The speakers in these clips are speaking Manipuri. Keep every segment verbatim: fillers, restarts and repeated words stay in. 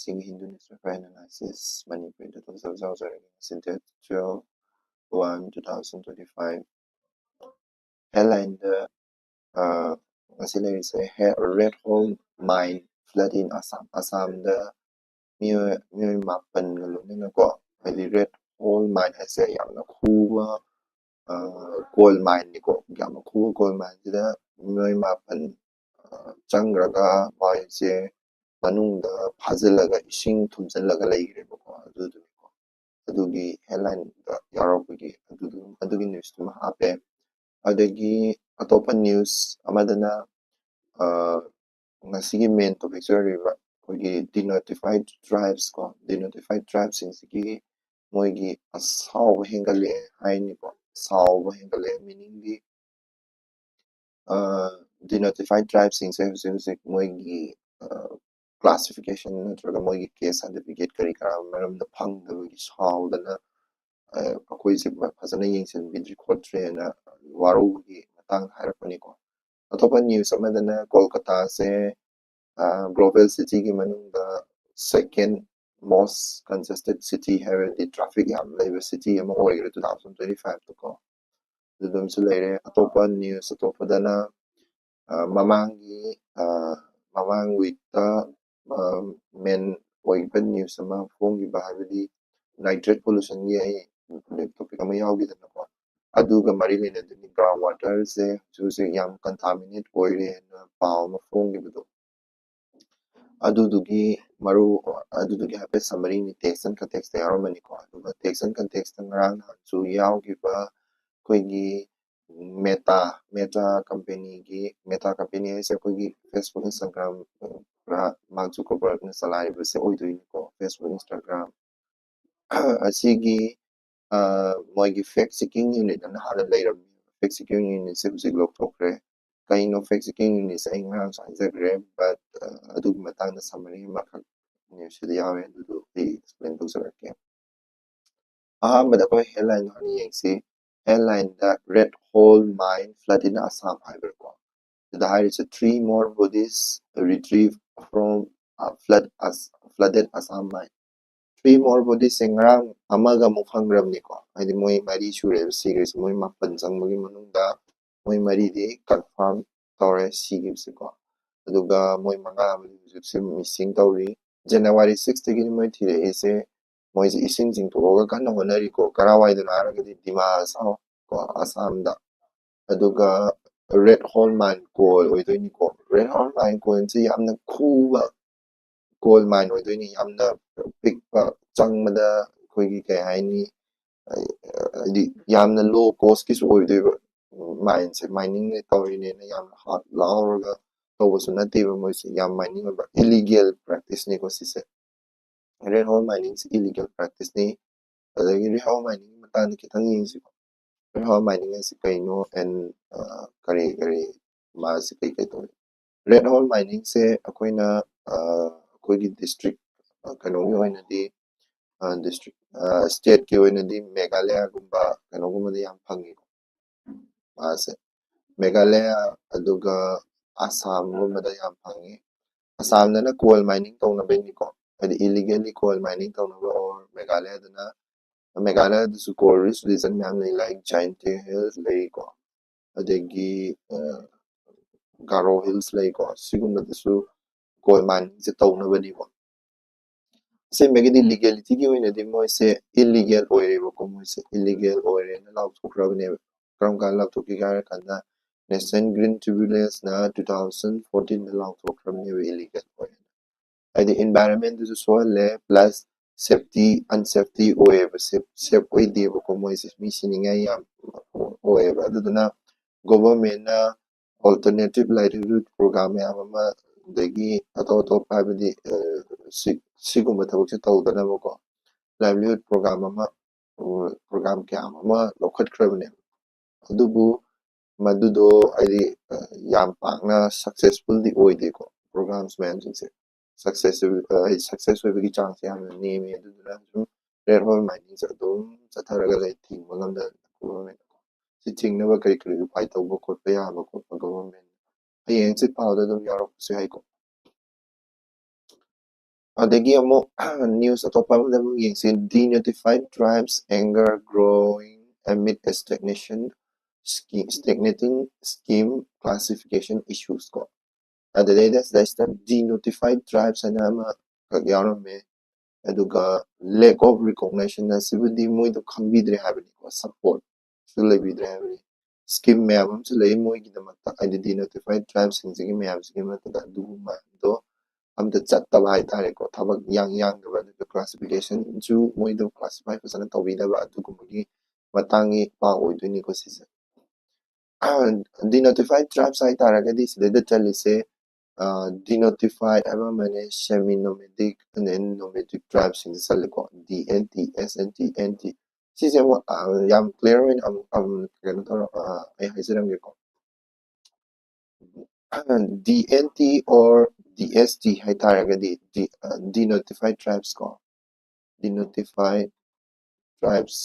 ꯁꯤꯒꯤ ꯍꯤꯟꯗꯨ ꯅ꯭ꯌꯨꯁꯄꯦꯄꯔ ꯑꯦꯅꯥꯂꯥꯏꯁꯤꯁ ꯃꯅꯤꯄꯨꯔꯤꯗ ꯇꯧꯖ-, ꯇꯧꯖꯔꯒꯦ꯫ ꯉꯁꯤ date twelve one two thousand twenty five꯫ ꯍꯦꯗꯂꯥꯏꯟꯗ ꯉꯁꯤ ꯂꯩꯔꯤꯁꯦ, ꯔꯦꯗ ꯍꯣꯜ ꯃꯥꯏꯟ ꯐ꯭ꯂꯠ ꯏꯟ ꯑꯁꯥꯝ꯫ ꯑꯁꯥꯝꯗ ꯃꯤꯑꯣꯏ ꯃꯤꯑꯣꯏ ꯃꯥꯄꯟꯒ ꯂꯣꯏꯅꯅꯀꯣ, ꯍꯥꯏꯗꯤ ꯔꯦꯗ ꯍꯣꯜ ꯃꯥꯏꯟ ꯍꯥꯏꯁꯦ ꯌꯥꯝꯅ ꯈꯨꯕ ꯀꯣꯜ ꯃꯥꯏꯟꯅꯤꯀꯣ꯫ ꯌꯥꯝꯅ ꯈꯨꯕ ꯀꯣꯜ ꯃꯥꯏꯟꯁꯤꯗ ꯃꯤꯑꯣꯏ ꯃꯥꯄꯟ ꯆꯪꯈ꯭ꯔꯒ ꯃꯥꯏꯁꯦ ꯃꯅꯨꯡꯗ ꯐꯥꯖꯤꯜꯂꯒ ꯏꯁꯤꯡ ꯊꯨꯝꯖꯤꯜꯂꯒ ꯂꯩꯈ꯭ꯔꯦꯕꯀꯣ꯫ ꯑꯗꯨꯗꯨꯅꯤꯀꯣ, ꯑꯗꯨꯒꯤ ꯍꯦꯗꯂꯥꯏꯟꯗ ꯌꯥꯎꯔꯛꯄꯒꯤ ꯑꯗꯨꯗꯨ ꯑꯗꯨꯒꯤ ꯅ꯭ꯌꯨꯁꯇꯨꯃ ꯍꯥꯞꯄꯦ꯫ ꯑꯗꯒꯤ ꯑꯇꯣꯞꯄ ꯅ꯭ꯌꯨꯁ ꯑꯃꯗꯅ ꯉꯁꯤꯒꯤ ꯃꯦꯟ ꯇꯣꯄꯤꯛꯁꯦ ꯑꯣꯏꯔꯤꯕ ꯑꯩꯈꯣꯏꯒꯤ ꯗꯤꯅꯣꯇꯤꯐꯥꯏꯠ ꯇ꯭ꯔꯥꯏꯕꯁ ꯀꯣ, ꯗꯤꯅꯣꯇꯤꯐꯥꯏꯠ ꯇ꯭ꯔꯥꯏꯕꯁꯤꯡꯁꯤꯒꯤ ꯃꯣꯏꯒꯤ ꯑꯁꯥꯎꯕ ꯍꯦꯟꯒꯠꯂꯛꯑꯦ ꯍꯥꯏꯅꯤꯀꯣ꯫ ꯁꯥꯎꯕ ꯍꯦꯟꯒꯠꯂꯛꯑꯦ ꯃꯤꯅꯤꯡꯗꯤ, ꯗꯤꯅꯣꯇꯤꯐꯥꯏꯠ ꯇ꯭ꯔꯥꯏꯕꯁꯤꯡꯁꯦ ꯍꯧꯖꯤꯛ ꯍꯧꯖꯤꯛ ꯃꯣꯏꯒꯤ ꯀ꯭ꯂꯥꯁꯤꯐꯤꯀꯦꯁꯟ ꯅꯠꯇ꯭ꯔꯒ ꯃꯣꯏꯒꯤ ꯀꯦꯁ ꯁꯥꯔꯇꯤꯐꯤꯀꯦꯠ ꯀꯔꯤ ꯀꯔꯥ ꯃꯔꯝꯗ ꯐꯪꯗꯕꯒꯤ ꯁꯥꯎꯗꯅ ꯑꯩꯈꯣꯏꯁꯦ ꯐꯖꯅ ꯌꯦꯡꯁꯤꯟꯕꯤꯗ꯭ꯔꯤ ꯈꯣꯠꯇ꯭ꯔꯦꯅ ꯋꯥꯔꯧꯕꯒꯤ ꯃꯇꯥꯡꯗ ꯍꯥꯏꯔꯛꯄꯅꯤꯀꯣ꯫ ꯑꯇꯣꯞꯄ ꯅ꯭ꯌꯨꯁ ꯑꯃꯗꯅ ꯀꯣꯜꯀꯇꯥꯁꯦ ꯒ꯭ꯂꯣꯕꯦꯜ ꯁꯤꯇꯤꯒꯤ ꯃꯅꯨꯡꯗ ꯁꯦꯀꯦꯟ ꯃꯣꯁ ꯀꯟꯖꯦꯁꯇꯦꯠ ꯁꯤꯇꯤ, ꯍꯥꯏꯕꯗꯤ ꯇ꯭ꯔꯥꯐꯤꯛ ꯌꯥꯝ ꯂꯩꯕ ꯁꯤꯇꯤ ꯑꯃ ꯑꯣꯏꯈ꯭ꯔꯦ two thousand twenty fiveꯇꯀꯣ꯫ ꯑꯗꯨꯗꯨꯝꯁꯨ ꯂꯩꯔꯦ꯫ ꯑꯇꯣꯞꯄ ꯅ꯭ꯌꯨꯁ ꯑꯇꯣꯞꯄꯗꯅ ꯃꯃꯥꯡꯒꯤ ꯃꯃꯥꯡ ꯋꯤꯛꯇ ꯃꯦꯟ ꯑꯣꯏꯕ ꯅ꯭ꯌꯨꯁ ꯑꯃ ꯐꯣꯡꯈꯤꯕ, ꯍꯥꯏꯕꯗꯤ ꯅꯥꯏꯇ꯭ꯔꯦꯠ ꯄꯣꯂꯨꯁꯟꯒꯤ ꯑꯩ ꯇꯣꯄꯤꯛ ꯑꯃ ꯌꯥꯎꯈꯤꯗꯅꯀꯣ꯫ ꯑꯗꯨꯒ ꯃꯔꯤ ꯂꯩꯅꯗꯨꯅꯤ ꯒ꯭ꯔꯥꯎꯟ ꯋꯥꯇꯔꯁꯦ ꯍꯧꯖꯤꯛ ꯍꯧꯖꯤꯛ ꯌꯥꯝ ꯀꯟꯇꯥꯃꯤꯅꯦꯠ ꯑꯣꯏꯔꯦꯅ ꯄꯥꯎ ꯑꯃ ꯐꯣꯡꯈꯤꯕꯗꯣ꯫ ꯑꯗꯨꯗꯨꯒꯤ ꯃꯔꯨ ꯑꯗꯨꯗꯨꯒꯤ ꯍꯥꯏꯐꯦꯠ ꯁꯝꯃꯔꯤꯅꯤ, ꯇꯦꯛꯁ ꯑꯦꯟ ꯀꯟꯇꯦꯛꯁꯇ ꯌꯥꯎꯔꯝꯃꯅꯤꯀꯣ꯫ ꯑꯗꯨꯒ ꯇꯦꯛꯁ ꯑꯦꯟ ꯀꯟꯇꯦꯛꯁꯇ ꯉꯔꯥꯡ ꯅꯍꯥꯟꯁꯨ ꯌꯥꯎꯈꯤꯕ ꯑꯩꯈꯣꯏꯒꯤ ꯃꯦꯇꯥ ꯃꯦꯇꯥ ꯀꯝꯄꯦꯅꯤꯒꯤ ꯃꯦꯇꯥ ꯀꯝꯄꯦꯅꯤ ꯍꯥꯏꯁꯦ ꯑꯩꯈꯣꯏꯒꯤ ꯐꯦꯁꯕꯨꯛ, ꯏꯟꯁꯇꯥꯒ꯭ꯔꯥꯝ, ꯃꯥꯔꯛ ꯖꯨꯀꯔꯕꯔꯒꯅ ꯆꯂꯥꯏꯔꯤꯕꯁꯦ ꯑꯣꯏꯗꯣꯏꯅꯤꯀꯣ꯫ ꯐꯦꯁꯕꯨꯛ, ꯏꯟꯁꯇꯥꯒ꯭ꯔꯥꯝ ꯑꯁꯤꯒꯤ ꯃꯣꯏꯒꯤ ꯐꯦꯛ ꯆꯦꯀꯤꯡ ꯌꯨꯅꯤꯠ ꯑꯅ ꯍꯥꯟꯅ ꯂꯩꯔꯝꯃꯤ꯫ ꯐꯦꯛ ꯆꯦꯀꯤꯡ ꯌꯨꯅꯤꯠꯁꯦ ꯍꯧꯖꯤꯛ ꯂꯧꯊꯣꯛꯈ꯭ꯔꯦ꯫ ꯀꯩꯅꯣ ꯐꯦꯛ ꯆꯦꯀꯤꯡ ꯌꯨꯅꯤꯠꯁꯦ ꯑꯩ ꯉꯔꯥꯡꯁꯨ ꯍꯥꯏꯖꯈ꯭ꯔꯦ, ꯕꯠ ꯑꯗꯨꯒꯤ ꯃꯇꯥꯡꯗ ꯁꯝꯃꯔꯤ ꯑꯃꯈꯛ ꯅ꯭ꯌꯨꯁꯁꯤꯗ ꯌꯥꯎꯋꯦ, ꯑꯗꯨꯗꯣ ꯑꯩ ꯑꯦꯛꯁꯄ꯭ꯂꯦꯟ ꯇꯧꯖꯔꯛꯀꯦ꯫ ꯑꯍꯥꯟꯕꯗ ꯑꯩꯈꯣꯏ ꯍꯦꯗꯂꯥꯏꯟꯗꯣ ꯍꯥꯟꯅ ꯌꯦꯡꯁꯤ꯫ ꯍꯦꯗꯂꯥꯏꯟꯗ ꯔꯦꯗ ꯍꯣꯜ ꯃꯥꯏꯟ ꯐ꯭ꯂꯠ ꯏꯟ ꯑꯁꯥꯝ ꯍꯥꯏꯕꯀꯣ꯫ ꯁꯤꯗ ꯍꯥꯏꯔꯤꯁꯦ three more bodies retrieved from flood as flooded Assam mine. Three more bodies ꯁꯦ ꯉꯔꯥꯡ ꯑꯃꯒ ꯑꯃꯨꯛ ꯐꯪꯈ꯭ꯔꯕꯅꯤꯀꯣ, ꯍꯥꯏꯗꯤ ꯃꯣꯏ ꯃꯔꯤ ꯁꯨꯔꯦꯕ ꯁꯤꯈ꯭ꯔꯤꯁꯦ, ꯃꯣꯏ ꯃꯥꯄꯟ ꯆꯪꯕꯒꯤ ꯃꯅꯨꯡꯗ ꯃꯣꯏ ꯃꯔꯤꯗꯤ confirm ꯇꯧꯔꯦ ꯁꯤꯈꯤꯕꯁꯦꯀꯣ꯫ ꯑꯗꯨꯒ ꯃꯣꯏ ꯃꯉꯥ ꯑꯃꯗꯤ ꯍꯧꯖꯤꯛꯁꯦ missing ꯇꯧꯔꯤ꯫ January six ꯇꯒꯤꯗꯤ ꯃꯣꯏ ꯊꯤꯔꯛꯏꯁꯦ, ꯃꯣꯏꯁꯦ ꯏꯁꯤꯡ ꯆꯤꯡꯊꯣꯛꯑꯒ ꯀꯟꯅ ꯍꯣꯠꯅꯔꯤꯀꯣ꯫ ꯀꯔꯥꯏꯋꯥꯏꯗꯅꯣ ꯍꯥꯏꯔꯒꯗꯤ ꯗꯤꯃꯥ ꯍꯁꯥꯎ ꯀꯣ, ꯑꯁꯥꯝꯗ꯫ ꯑꯗꯨꯒ red hole mine coal ꯑꯣꯏꯗꯣꯏꯅꯤꯀꯣ꯫ Red hole mine coal ꯁꯤ ꯌꯥꯝꯅ ꯈꯨꯕ coal mine ꯑꯣꯏꯗꯣꯏꯅꯤ, ꯌꯥꯝꯅ ꯄꯤꯛꯄ, ꯆꯪꯕꯗ ꯑꯩꯈꯣꯏꯒꯤ ꯀꯩ ꯍꯥꯏꯅꯤ, ꯍꯥꯏꯗꯤ ꯌꯥꯝꯅ low cost ꯀꯤꯁꯨ ꯑꯣꯏꯗꯣꯏꯕ꯫ Mine ꯁꯦ mining ꯇꯧꯔꯤꯅꯦꯅ ꯌꯥꯝꯅ ꯍꯥꯠ ꯂꯥꯎꯔꯒ ꯇꯧꯕꯁꯨ ꯅꯠꯇꯦꯕ, ꯃꯣꯏꯁꯦ ꯌꯥꯝ mining ꯑꯣꯏꯕ illegal practice ꯅꯤꯀꯣ ꯁꯤꯁꯦ꯫ Red hole mining ꯁꯤ illegal practice ꯅꯤ꯫ ꯑꯗꯒꯤ red hole mining ꯒꯤ ꯃꯇꯥꯡꯗ ꯈꯤꯇꯪ ꯌꯦꯡꯁꯤꯀꯣ꯫ Red hole mining ꯍꯥꯏꯁꯤ ꯀꯩꯅꯣ and ꯀꯔꯤ ꯀꯔꯤ ꯃꯥꯁꯤ ꯀꯩ ꯀꯩ ꯇꯧꯏ? Red hole mining ꯁꯦ ꯑꯩꯈꯣꯏꯅ ꯑꯩꯈꯣꯏꯒꯤ district ꯀꯩꯅꯣꯒꯤ ꯑꯣꯏꯅꯗꯤ, district state ꯀꯤ ꯑꯣꯏꯅꯗꯤ ꯃꯦꯘꯥꯂꯌꯥꯒꯨꯝꯕ ꯀꯩꯅꯣꯒꯨꯝꯕꯗ ꯌꯥꯝ ꯐꯪꯉꯤꯀꯣ ꯃꯥꯁꯦ꯫ ꯃꯦꯘꯥꯂꯌꯥ ꯑꯗꯨꯒ ꯑꯁꯥꯝꯒꯨꯝꯕꯗ ꯌꯥꯝ ꯐꯪꯉꯤ꯫ ꯑꯁꯥꯝꯗꯅ coal mining ꯇꯧꯅꯕꯩꯅꯤꯀꯣ, ꯍꯥꯏꯗꯤ illegally coal mining ꯇꯧꯅꯕ, or ꯃꯦꯘꯥꯂꯌꯥꯗꯅ, ꯃꯦꯘꯥꯂꯌꯥꯗꯁꯨ coal rich region ꯃꯌꯥꯝ ꯂꯩ, like Jaintia Hills ꯂꯩꯀꯣ, ꯑꯗꯒꯤ ꯒꯥꯔꯣ ꯍꯤꯜꯁ ꯂꯩꯀꯣ, ꯁꯤꯒꯨꯝꯕꯗꯁꯨ coal mining ꯁꯦ ꯇꯧꯅꯕꯅꯤꯀꯣ꯫ ꯑꯁꯦꯡꯕꯒꯤꯗꯤ legality ꯒꯤ ꯑꯣꯏꯅꯗꯤ ꯃꯣꯏꯁꯦ illegal ꯑꯣꯏꯔꯦꯕꯀꯣ, ꯃꯣꯏꯁꯦ illegal ꯑꯣꯏꯔꯦꯅ ꯂꯥꯎꯊꯣꯛꯈ꯭ꯔꯕꯅꯦꯕ꯫ ꯀꯔꯝ ꯀꯥꯟꯗ ꯂꯥꯎꯊꯣꯛꯈꯤꯒꯦ ꯍꯥꯏꯔ ꯀꯥꯟꯗ National Green Tribunals ꯅ two thousand fourteen ꯗ ꯂꯥꯎꯊꯣꯛꯈ꯭ꯔꯕꯅꯦꯕ illegal ꯑꯣꯏꯔꯦꯅ꯫ ꯍꯥꯏꯗꯤ environment ꯇꯁꯨ ꯁꯣꯛꯍꯜꯂꯦ, plus safety, unsafety ꯑꯣꯏꯌꯦꯕ, safe ꯑꯣꯏꯗꯦꯕꯀꯣ ꯃꯣꯏꯁꯦ, ꯃꯤ ꯁꯤꯅꯤꯡꯉꯥꯏ ꯌꯥꯝ ꯑꯣꯏꯌꯦꯕ꯫ ꯑꯗꯨꯗꯨꯅ government ꯅ alternative livelihood program ꯃꯌꯥꯝ ꯑꯃ, ꯑꯗꯒꯤ ꯑꯇꯣꯞ ꯑꯇꯣꯞꯄ ꯍꯥꯏꯕꯗꯤ ꯁꯤꯒꯨꯝꯕ ꯊꯕꯛꯁꯦ ꯇꯧꯗꯅꯕꯀꯣ livelihood program ꯑꯃ, program ꯀꯌꯥ ꯑꯃ ꯂꯧꯈꯠꯈ꯭ꯔꯕꯅꯦꯕ꯫ ꯑꯗꯨꯕꯨ ꯃꯗꯨꯗꯣ ꯍꯥꯏꯗꯤ ꯌꯥꯝ ꯄꯥꯛꯅ successful ꯗꯤ ꯑꯣꯏꯗꯦꯀꯣ programs ꯃꯌꯥꯝꯁꯤꯡꯁꯦ꯫ Success ꯍꯥꯏꯗꯤ success ꯑꯣꯏꯕꯒꯤ ꯆꯥꯡꯁꯦ ꯌꯥꯝꯅ ꯅꯦꯝꯃꯦ꯫ ꯑꯗꯨꯗꯨꯅ ꯁꯨꯝ red hole mining ꯁꯦ ꯑꯗꯨꯝ ꯆꯠꯊꯔꯒ ꯂꯩ, ꯊꯤꯡꯕ ꯉꯝꯗꯗꯅ government ꯀꯣ꯫ ꯁꯤ ꯊꯤꯡꯅꯕ ꯀꯔꯤ ꯀꯔꯤ ꯎꯄꯥꯏ ꯇꯧꯕ ꯈꯣꯠꯄ ꯌꯥꯕ ꯈꯣꯠꯄ government ꯍꯌꯦꯡ ꯍꯪꯆꯤꯠ ꯄꯥꯎꯗ ꯑꯗꯨꯝ ꯌꯥꯎꯔꯛꯄꯁꯨ ꯌꯥꯏꯀꯣ꯫ ꯑꯗꯒꯤ ꯑꯃꯨꯛ news ꯑꯇꯣꯞꯄ ꯑꯃꯗ ꯑꯃꯨꯛ ꯌꯦꯡꯁꯤ, denotified tribes anger growing amid stagnation scheme, stagnating scheme classification issues ꯀꯣ꯫ ꯑꯗꯨꯗꯩꯗ ꯁꯤꯗꯩꯁꯤꯗ denotified tribes ꯍꯥꯏꯅ ꯑꯃꯈꯛ ꯌꯥꯎꯔꯝꯃꯦ꯫ ꯑꯗꯨꯒ lack of recognition ꯑꯁꯤꯕꯨꯗꯤ ꯃꯣꯏꯗꯣ ꯈꯪꯕꯤꯗ꯭ꯔꯦ ꯍꯥꯏꯕꯅꯤꯀꯣ, support ꯁꯨ ꯂꯩꯕꯤꯗ꯭ꯔꯦ ꯍꯥꯏꯕꯅꯤ꯫ Scheme ꯃꯌꯥꯝ ꯑꯃꯁꯨ ꯂꯩ ꯃꯣꯏꯒꯤꯗꯃꯛꯇ, ꯍꯥꯏꯗꯤ denotified tribes ꯁꯤꯡꯁꯤꯒꯤ ꯃꯌꯥꯝꯁꯤꯒꯤ ꯃꯔꯛꯇ ꯑꯗꯨꯒꯨꯝꯕꯗꯣ ꯑꯝꯇ ꯆꯠꯇꯕ ꯍꯥꯏꯇꯥꯔꯦꯀꯣ, ꯊꯕꯛ ꯌꯥꯡ ꯌꯥꯡꯗꯕ, ꯑꯗꯨꯒ classification ꯁꯨ ꯃꯣꯏꯗꯣ classify ꯐꯖꯅ ꯇꯧꯕꯤꯗꯕ, ꯑꯗꯨꯒꯨꯝꯕꯒꯤ ꯃꯇꯥꯡꯒꯤ ꯄꯥꯎ ꯑꯣꯏꯗꯣꯏꯅꯤꯀꯣ ꯁꯤꯁꯦ꯫ Denotified tribes ꯍꯥꯏꯇꯥꯔꯒꯗꯤ ꯁꯤꯗꯩꯗ ꯆꯜꯂꯤꯁꯦ, denotified ꯍꯥꯏꯕ ꯑꯃꯅꯦ, semi nomadic and nomadic tribes ꯁꯤꯡꯁꯦ ꯆꯜꯂꯤꯀꯣ, D N T, S N T, N T꯫ ꯁꯤꯁꯦ ꯑꯃꯨꯛ ꯌꯥꯝ clear ꯑꯣꯏꯅ ꯑꯃꯨꯛ ꯀꯩꯅꯣ ꯇꯧꯔ ꯑꯩ ꯍꯥꯏꯖꯔꯝꯒꯦꯀꯣ꯫ D N T or D S T ꯍꯥꯏꯇꯥꯔꯒꯗꯤ denotified tribes ꯀꯣ, denotified tribes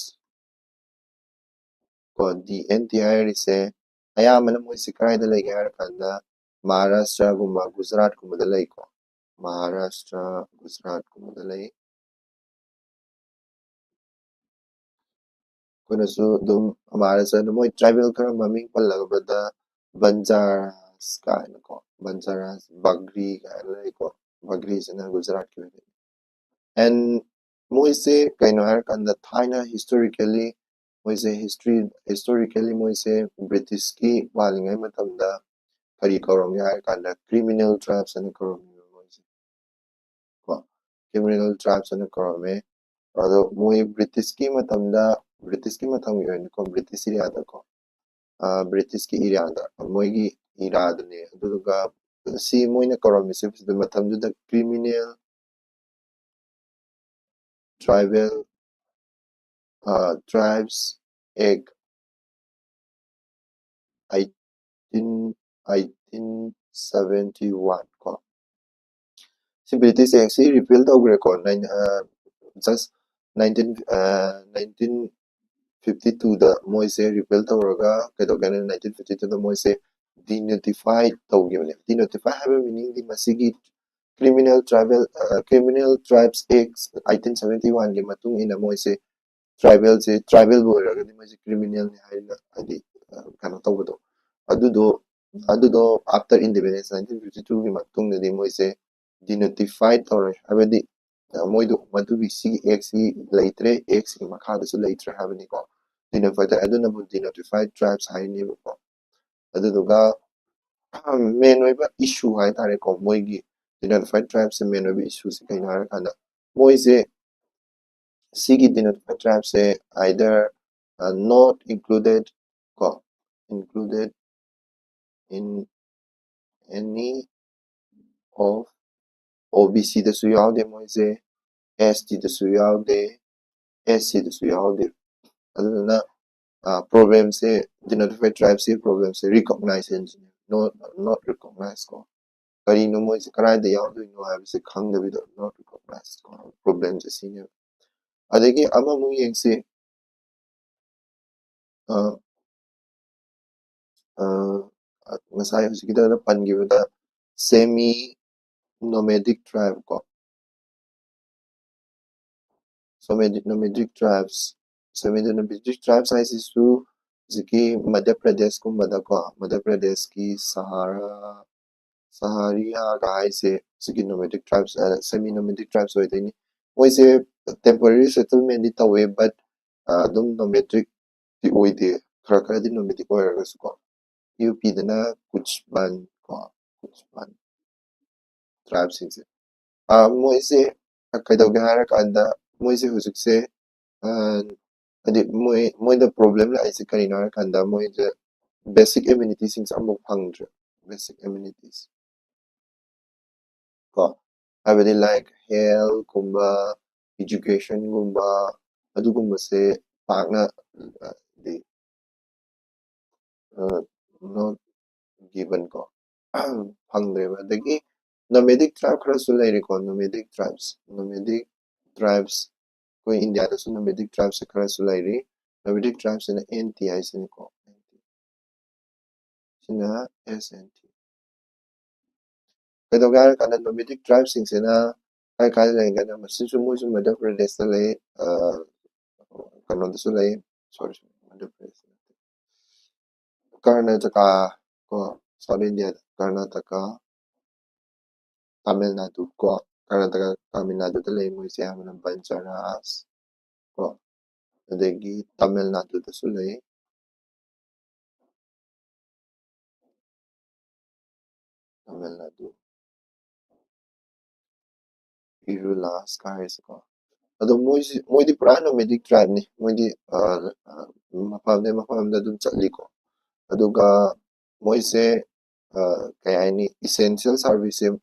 ꯀꯣ, D N T ꯍꯥꯏꯔꯤꯁꯦ ꯑꯌꯥꯝꯕꯅ ꯃꯣꯏꯁꯦ ꯀꯗꯥꯏꯗ ꯂꯩꯒꯦ ꯍꯥꯏꯔ ꯀꯥꯟꯗ ꯃꯍꯥꯔꯥꯁꯇ꯭ꯔꯒꯨꯝꯕ, ꯒꯨꯖꯔꯥꯠꯀꯨꯝꯕꯗ ꯂꯩꯀꯣ, ꯃꯍꯥꯔꯥꯁꯇ꯭ꯔ, ꯒꯨꯖꯔꯥꯠꯀꯨꯝꯕꯗ ꯂꯩ꯫ ꯑꯩꯈꯣꯏꯅꯁꯨ ꯑꯗꯨꯝ ꯃꯍꯥꯔꯥꯁꯇ꯭ꯔꯗ ꯃꯣꯏ tribal ꯈꯔ ꯃꯃꯤꯡ ꯄꯜꯂꯕꯗ ꯕꯟꯖꯥꯔꯥꯁ ꯀꯥꯏꯅꯀꯣ, ꯕꯟꯖꯥꯔꯥꯁ, ꯕꯒ꯭ꯔꯤ ꯀꯥꯏꯅ ꯂꯩꯀꯣ, ꯕꯒ꯭ꯔꯤꯁꯤꯅ ꯒꯨꯖꯔꯥꯠꯀꯤ ꯑꯣꯏꯗꯣꯏꯅꯤ꯫ And ꯃꯣꯏꯁꯦ ꯀꯩꯅꯣ ꯍꯥꯏꯔꯀꯥꯟꯗ ꯊꯥꯏꯅ historically ꯃꯣꯏꯁꯦ history historically ꯃꯣꯏꯁꯦ ꯕ꯭ꯔꯤꯇꯤꯁꯀꯤ ꯄꯥꯜꯂꯤꯉꯩ ꯃꯇꯝꯗ ꯀꯔꯤ ꯀꯧꯔꯝꯒꯦ ꯍꯥꯏꯔ ꯀꯥꯟꯗ criminal tribes ꯍꯥꯏꯅ ꯀꯧꯔꯝꯃꯦꯕ ꯃꯣꯏꯁꯦ ꯀꯣ, criminal tribes ꯍꯥꯏꯅ ꯀꯧꯔꯝꯃꯦ꯫ ꯑꯗꯣ ꯃꯣꯏ ꯕ꯭ꯔꯤꯇꯤꯁꯀꯤ ꯃꯇꯝꯗ, ꯕ꯭ꯔꯤꯇꯤꯁꯀꯤ ꯃꯇꯝꯒꯤ ꯑꯣꯏꯅꯀꯣ, ꯕ꯭ꯔꯤꯇꯤꯁ ꯏꯔꯤꯌꯥꯗꯀꯣ, ꯕ꯭ꯔꯤꯇꯤꯁꯀꯤ ꯏꯔꯤꯌꯥꯗ ꯃꯣꯏꯒꯤ ꯏꯔꯥꯗꯨꯅꯦ꯫ ꯑꯗꯨꯗꯨꯒ ꯁꯤ ꯃꯣꯏꯅ ꯀꯧꯔꯝꯃꯤꯁꯦ ꯃꯇꯝꯗꯨꯗ criminal tribal tribes act eighteen eighteen seventy one ꯀꯣ꯫ ꯁꯤ British Act ꯁꯤ repeal ꯇꯧꯈ꯭ꯔꯦꯀꯣ, just nineteen nineteen fifty two ꯗ ꯃꯣꯏꯁꯦ repeal ꯇꯧꯔꯒ ꯀꯩꯗꯧꯒꯦ ꯍꯥꯏꯅ nineteen fifty two ꯗ ꯃꯣꯏꯁꯦ denotify ꯇꯧꯈꯤꯕꯅꯦ꯫ Denotify ꯍꯥꯏꯕ meaning ꯗꯤ ꯃꯁꯤꯒꯤ Criminal Tribal Criminal Tribes Act eighteen seventy one ꯒꯤ ꯃꯇꯨꯡ ꯏꯟꯅ ꯃꯣꯏꯁꯦ ꯇ꯭ꯔꯥꯏꯕꯦꯜꯁꯦ ꯇ꯭ꯔꯥꯏꯕꯦꯜꯕꯨ ꯑꯣꯏꯔꯒꯗꯤ ꯃꯣꯏꯁꯦ ꯀ꯭ꯔꯤꯃꯤꯅꯦꯜꯅꯤ ꯍꯥꯏꯅ ꯍꯥꯏꯗꯤ ꯀꯩꯅꯣ ꯇꯧꯕꯗꯣ ꯑꯗꯨꯗꯣ ꯑꯗꯨꯗꯣ after independence nineteen fifty two ꯒꯤ ꯃꯇꯨꯡꯗꯗꯤ ꯃꯣꯏꯁꯦ denotified ꯇꯧꯔꯦ ꯍꯥꯏꯕꯗꯤ ꯃꯣꯏꯗꯣ ꯃꯗꯨꯒꯤ ꯁꯤꯒꯤ ꯑꯦꯛꯁꯤ ꯂꯩꯇ꯭ꯔꯦ ꯑꯦꯛꯁꯤꯒꯤ ꯃꯈꯥꯗꯁꯨ ꯂꯩꯇ꯭ꯔꯦ ꯍꯥꯏꯕꯅꯤꯀꯣ denotified ꯑꯗꯨꯅꯕꯨ denotified tribes ꯍꯥꯏꯅꯦꯕꯀꯣ ꯑꯗꯨꯗꯨꯒ ꯃꯦꯟ ꯑꯣꯏꯕ ꯏꯁꯨ ꯍꯥꯏꯇꯥꯔꯦꯀꯣ ꯃꯣꯏꯒꯤ denotified tribesꯁꯦ ꯃꯦꯟ ꯑꯣꯏꯕ ꯏꯁꯨꯁꯦ ꯀꯩꯅꯣ ꯍꯥꯏꯔꯀꯥꯟꯗ ꯃꯣꯏꯁꯦ ꯁꯤꯒꯤ denotified tribesꯁꯦ either not included ꯀꯣ included in any of OBCꯗꯁꯨ ꯌꯥꯎꯗꯦ ꯃꯣꯏꯁꯦ STꯗꯁꯨ ꯌꯥꯎꯗꯦ SCꯗꯁꯨ ꯌꯥꯎꯗꯦ ꯑꯗꯨꯗꯨꯅ problemꯁꯦ denotified tribesꯀꯤ problemꯁꯦ recognize not not recognize ꯀꯣ ꯀꯔꯤꯅꯣ ꯃꯣꯏꯁꯦ ꯀꯗꯥꯏꯗ ꯌꯥꯎꯗꯣꯏꯅꯣ ꯍꯥꯏꯕꯁꯦ ꯈꯪꯗꯕꯤꯗ not recognize problemꯁꯦ ꯁꯤꯅꯦꯕ ꯑꯗꯒꯤ ꯑꯃꯃꯨꯛ ꯌꯦꯡꯁꯤ ꯉꯁꯥꯏ ꯍꯧꯖꯤꯛꯀꯤꯗ ꯄꯟꯈꯤꯕꯗ semi nomadic tribe ꯀꯣ semi nomadic tribes semi nomadic tribes ꯍꯥꯏꯁꯤꯁꯨ ꯍꯧꯖꯤꯛꯀꯤ ꯃꯙ꯭ꯌ ꯄ꯭ꯔꯗꯦꯁꯀꯨꯝꯕꯗꯀꯣ ꯃꯙ꯭ꯌ ꯄ꯭ꯔꯗꯦꯁꯀꯤ ꯁꯍꯥꯔꯥ ꯁꯍꯥꯔꯤꯌꯥꯒ ꯍꯥꯏꯁꯦ ꯍꯧꯖꯤꯛꯀꯤ nomadic tribes semi nomadic tribes ꯑꯣꯏꯗꯣꯏꯅꯤ ꯃꯣꯏꯁꯦ temporary settlementꯗꯤ ꯇꯧꯋꯦ but ꯑꯗꯨꯝ nomadicꯇꯤ ꯑꯣꯏꯗꯦ ꯈꯔ ꯈꯔꯗꯤ nomadic ꯑꯣꯏꯔꯒꯁꯨ ꯀꯣ UPꯗꯅ ꯀꯨꯠꯁ ꯕꯟ ꯀꯣ ꯀꯨꯠꯁ ꯕꯟ tribesꯁꯤꯡꯁꯦ ꯃꯣꯏꯁꯦ ꯀꯩꯗꯧꯒꯦ ꯍꯥꯏꯔꯀꯥꯟꯗ ꯃꯣꯏꯁꯦ ꯍꯧꯖꯤꯛꯁꯦ ꯍꯥꯏꯗꯤ ꯃꯣꯏ ꯃꯣꯏꯗ problem ꯂꯥꯛꯏꯁꯦ ꯀꯔꯤꯅꯣ ꯍꯥꯏꯔꯀꯥꯟꯗ ꯃꯣꯏꯗ basic amenityꯁꯤꯡꯁꯦ ꯑꯃꯐꯥꯎ ꯐꯪꯗ꯭ꯔꯦ basic amenities ꯀꯣ ꯍꯥꯏꯕꯗꯤ like healthꯀꯨꯝꯕ educationꯒꯨꯝꯕ ꯑꯗꯨꯒꯨꯝꯕꯁꯦ ꯄꯥꯛꯅ ꯍꯥꯏꯗꯤ not given ꯀꯣ ꯐꯪꯗ꯭ꯔꯦꯕ ꯑꯗꯒꯤ nomadic tribe ꯈꯔꯁꯨ ꯂꯩꯔꯦꯀꯣ nomadic tribes nomadic tribes ꯑꯩꯈꯣꯏ ꯏꯟꯗꯤꯌꯥꯗꯁꯨ nomadic tribesꯁꯦ ꯈꯔꯁꯨ ꯂꯩꯔꯤ nomadic tribesꯁꯤꯅ NT ꯍꯥꯏꯁꯤꯅꯤꯀꯣ ꯁꯤꯅ SNT ꯀꯩꯗꯧꯒꯦ ꯍꯥꯏꯔ ꯀꯥꯟꯗ nomadic tribe ꯁꯤꯡꯁꯤꯅ ꯀꯥꯏ ꯀꯥꯏꯗ ꯂꯩꯒꯦ ꯍꯥꯏ ꯀꯥꯟꯗ ꯃꯁꯤꯁꯨ ꯃꯣꯏꯁꯨ ꯃꯙ꯭ꯌ ꯄ꯭ꯔꯗꯦꯁꯇ ꯂꯩ, ꯑ, ꯀꯩꯅꯣꯗꯁꯨ ꯂꯩ, ꯁꯣꯔꯤ, ꯁꯣꯔꯤ, ꯃꯙ꯭ꯌ ꯄ꯭ꯔꯗꯦꯁ, ꯀꯔꯅꯥꯇꯀꯥ ꯀꯣ, ꯁꯥꯎꯠ ꯏꯟꯗꯤꯌꯥꯗ ꯀꯔꯅꯥꯇꯀꯥ, ꯇꯥꯃꯤꯜ ꯅꯥꯗꯨ ꯀꯣ, ꯀꯔꯅꯥꯇꯀꯥ, ꯇꯥꯃꯤꯜ ꯅꯥꯗꯨꯗ ꯂꯩ ꯃꯣꯏꯁꯦ ꯑꯌꯥꯝꯕꯅ ꯕꯟꯖꯥꯔꯥꯁ ꯀꯣ, ꯑꯗꯒꯤ ꯇꯥꯃꯤꯜ ꯅꯥꯗꯨꯗꯁꯨ ꯂꯩ꯫ ꯇꯥꯃꯤꯜ ꯅꯥꯗꯨ, ꯏꯔꯨꯂꯥꯁ ꯀꯥꯏꯔꯤꯁꯦꯀꯣ꯫ ꯑꯗꯣ ꯃꯣꯏꯁꯤ, ꯃꯣꯏꯗꯤ ꯄꯨꯔꯥ nomadic tribe ꯅꯤ꯫ ꯃꯣꯏꯗꯤ, ꯑ, ꯑ, ꯃꯐꯝꯗꯩ ꯃꯐꯝꯗ ꯑꯗꯨꯝ ꯆꯠꯂꯤꯀꯣ꯫ ꯑꯗꯨꯒ ꯃꯣꯏꯁꯦ, ꯑ, ꯀꯩ ꯍꯥꯏꯅꯤ, essential service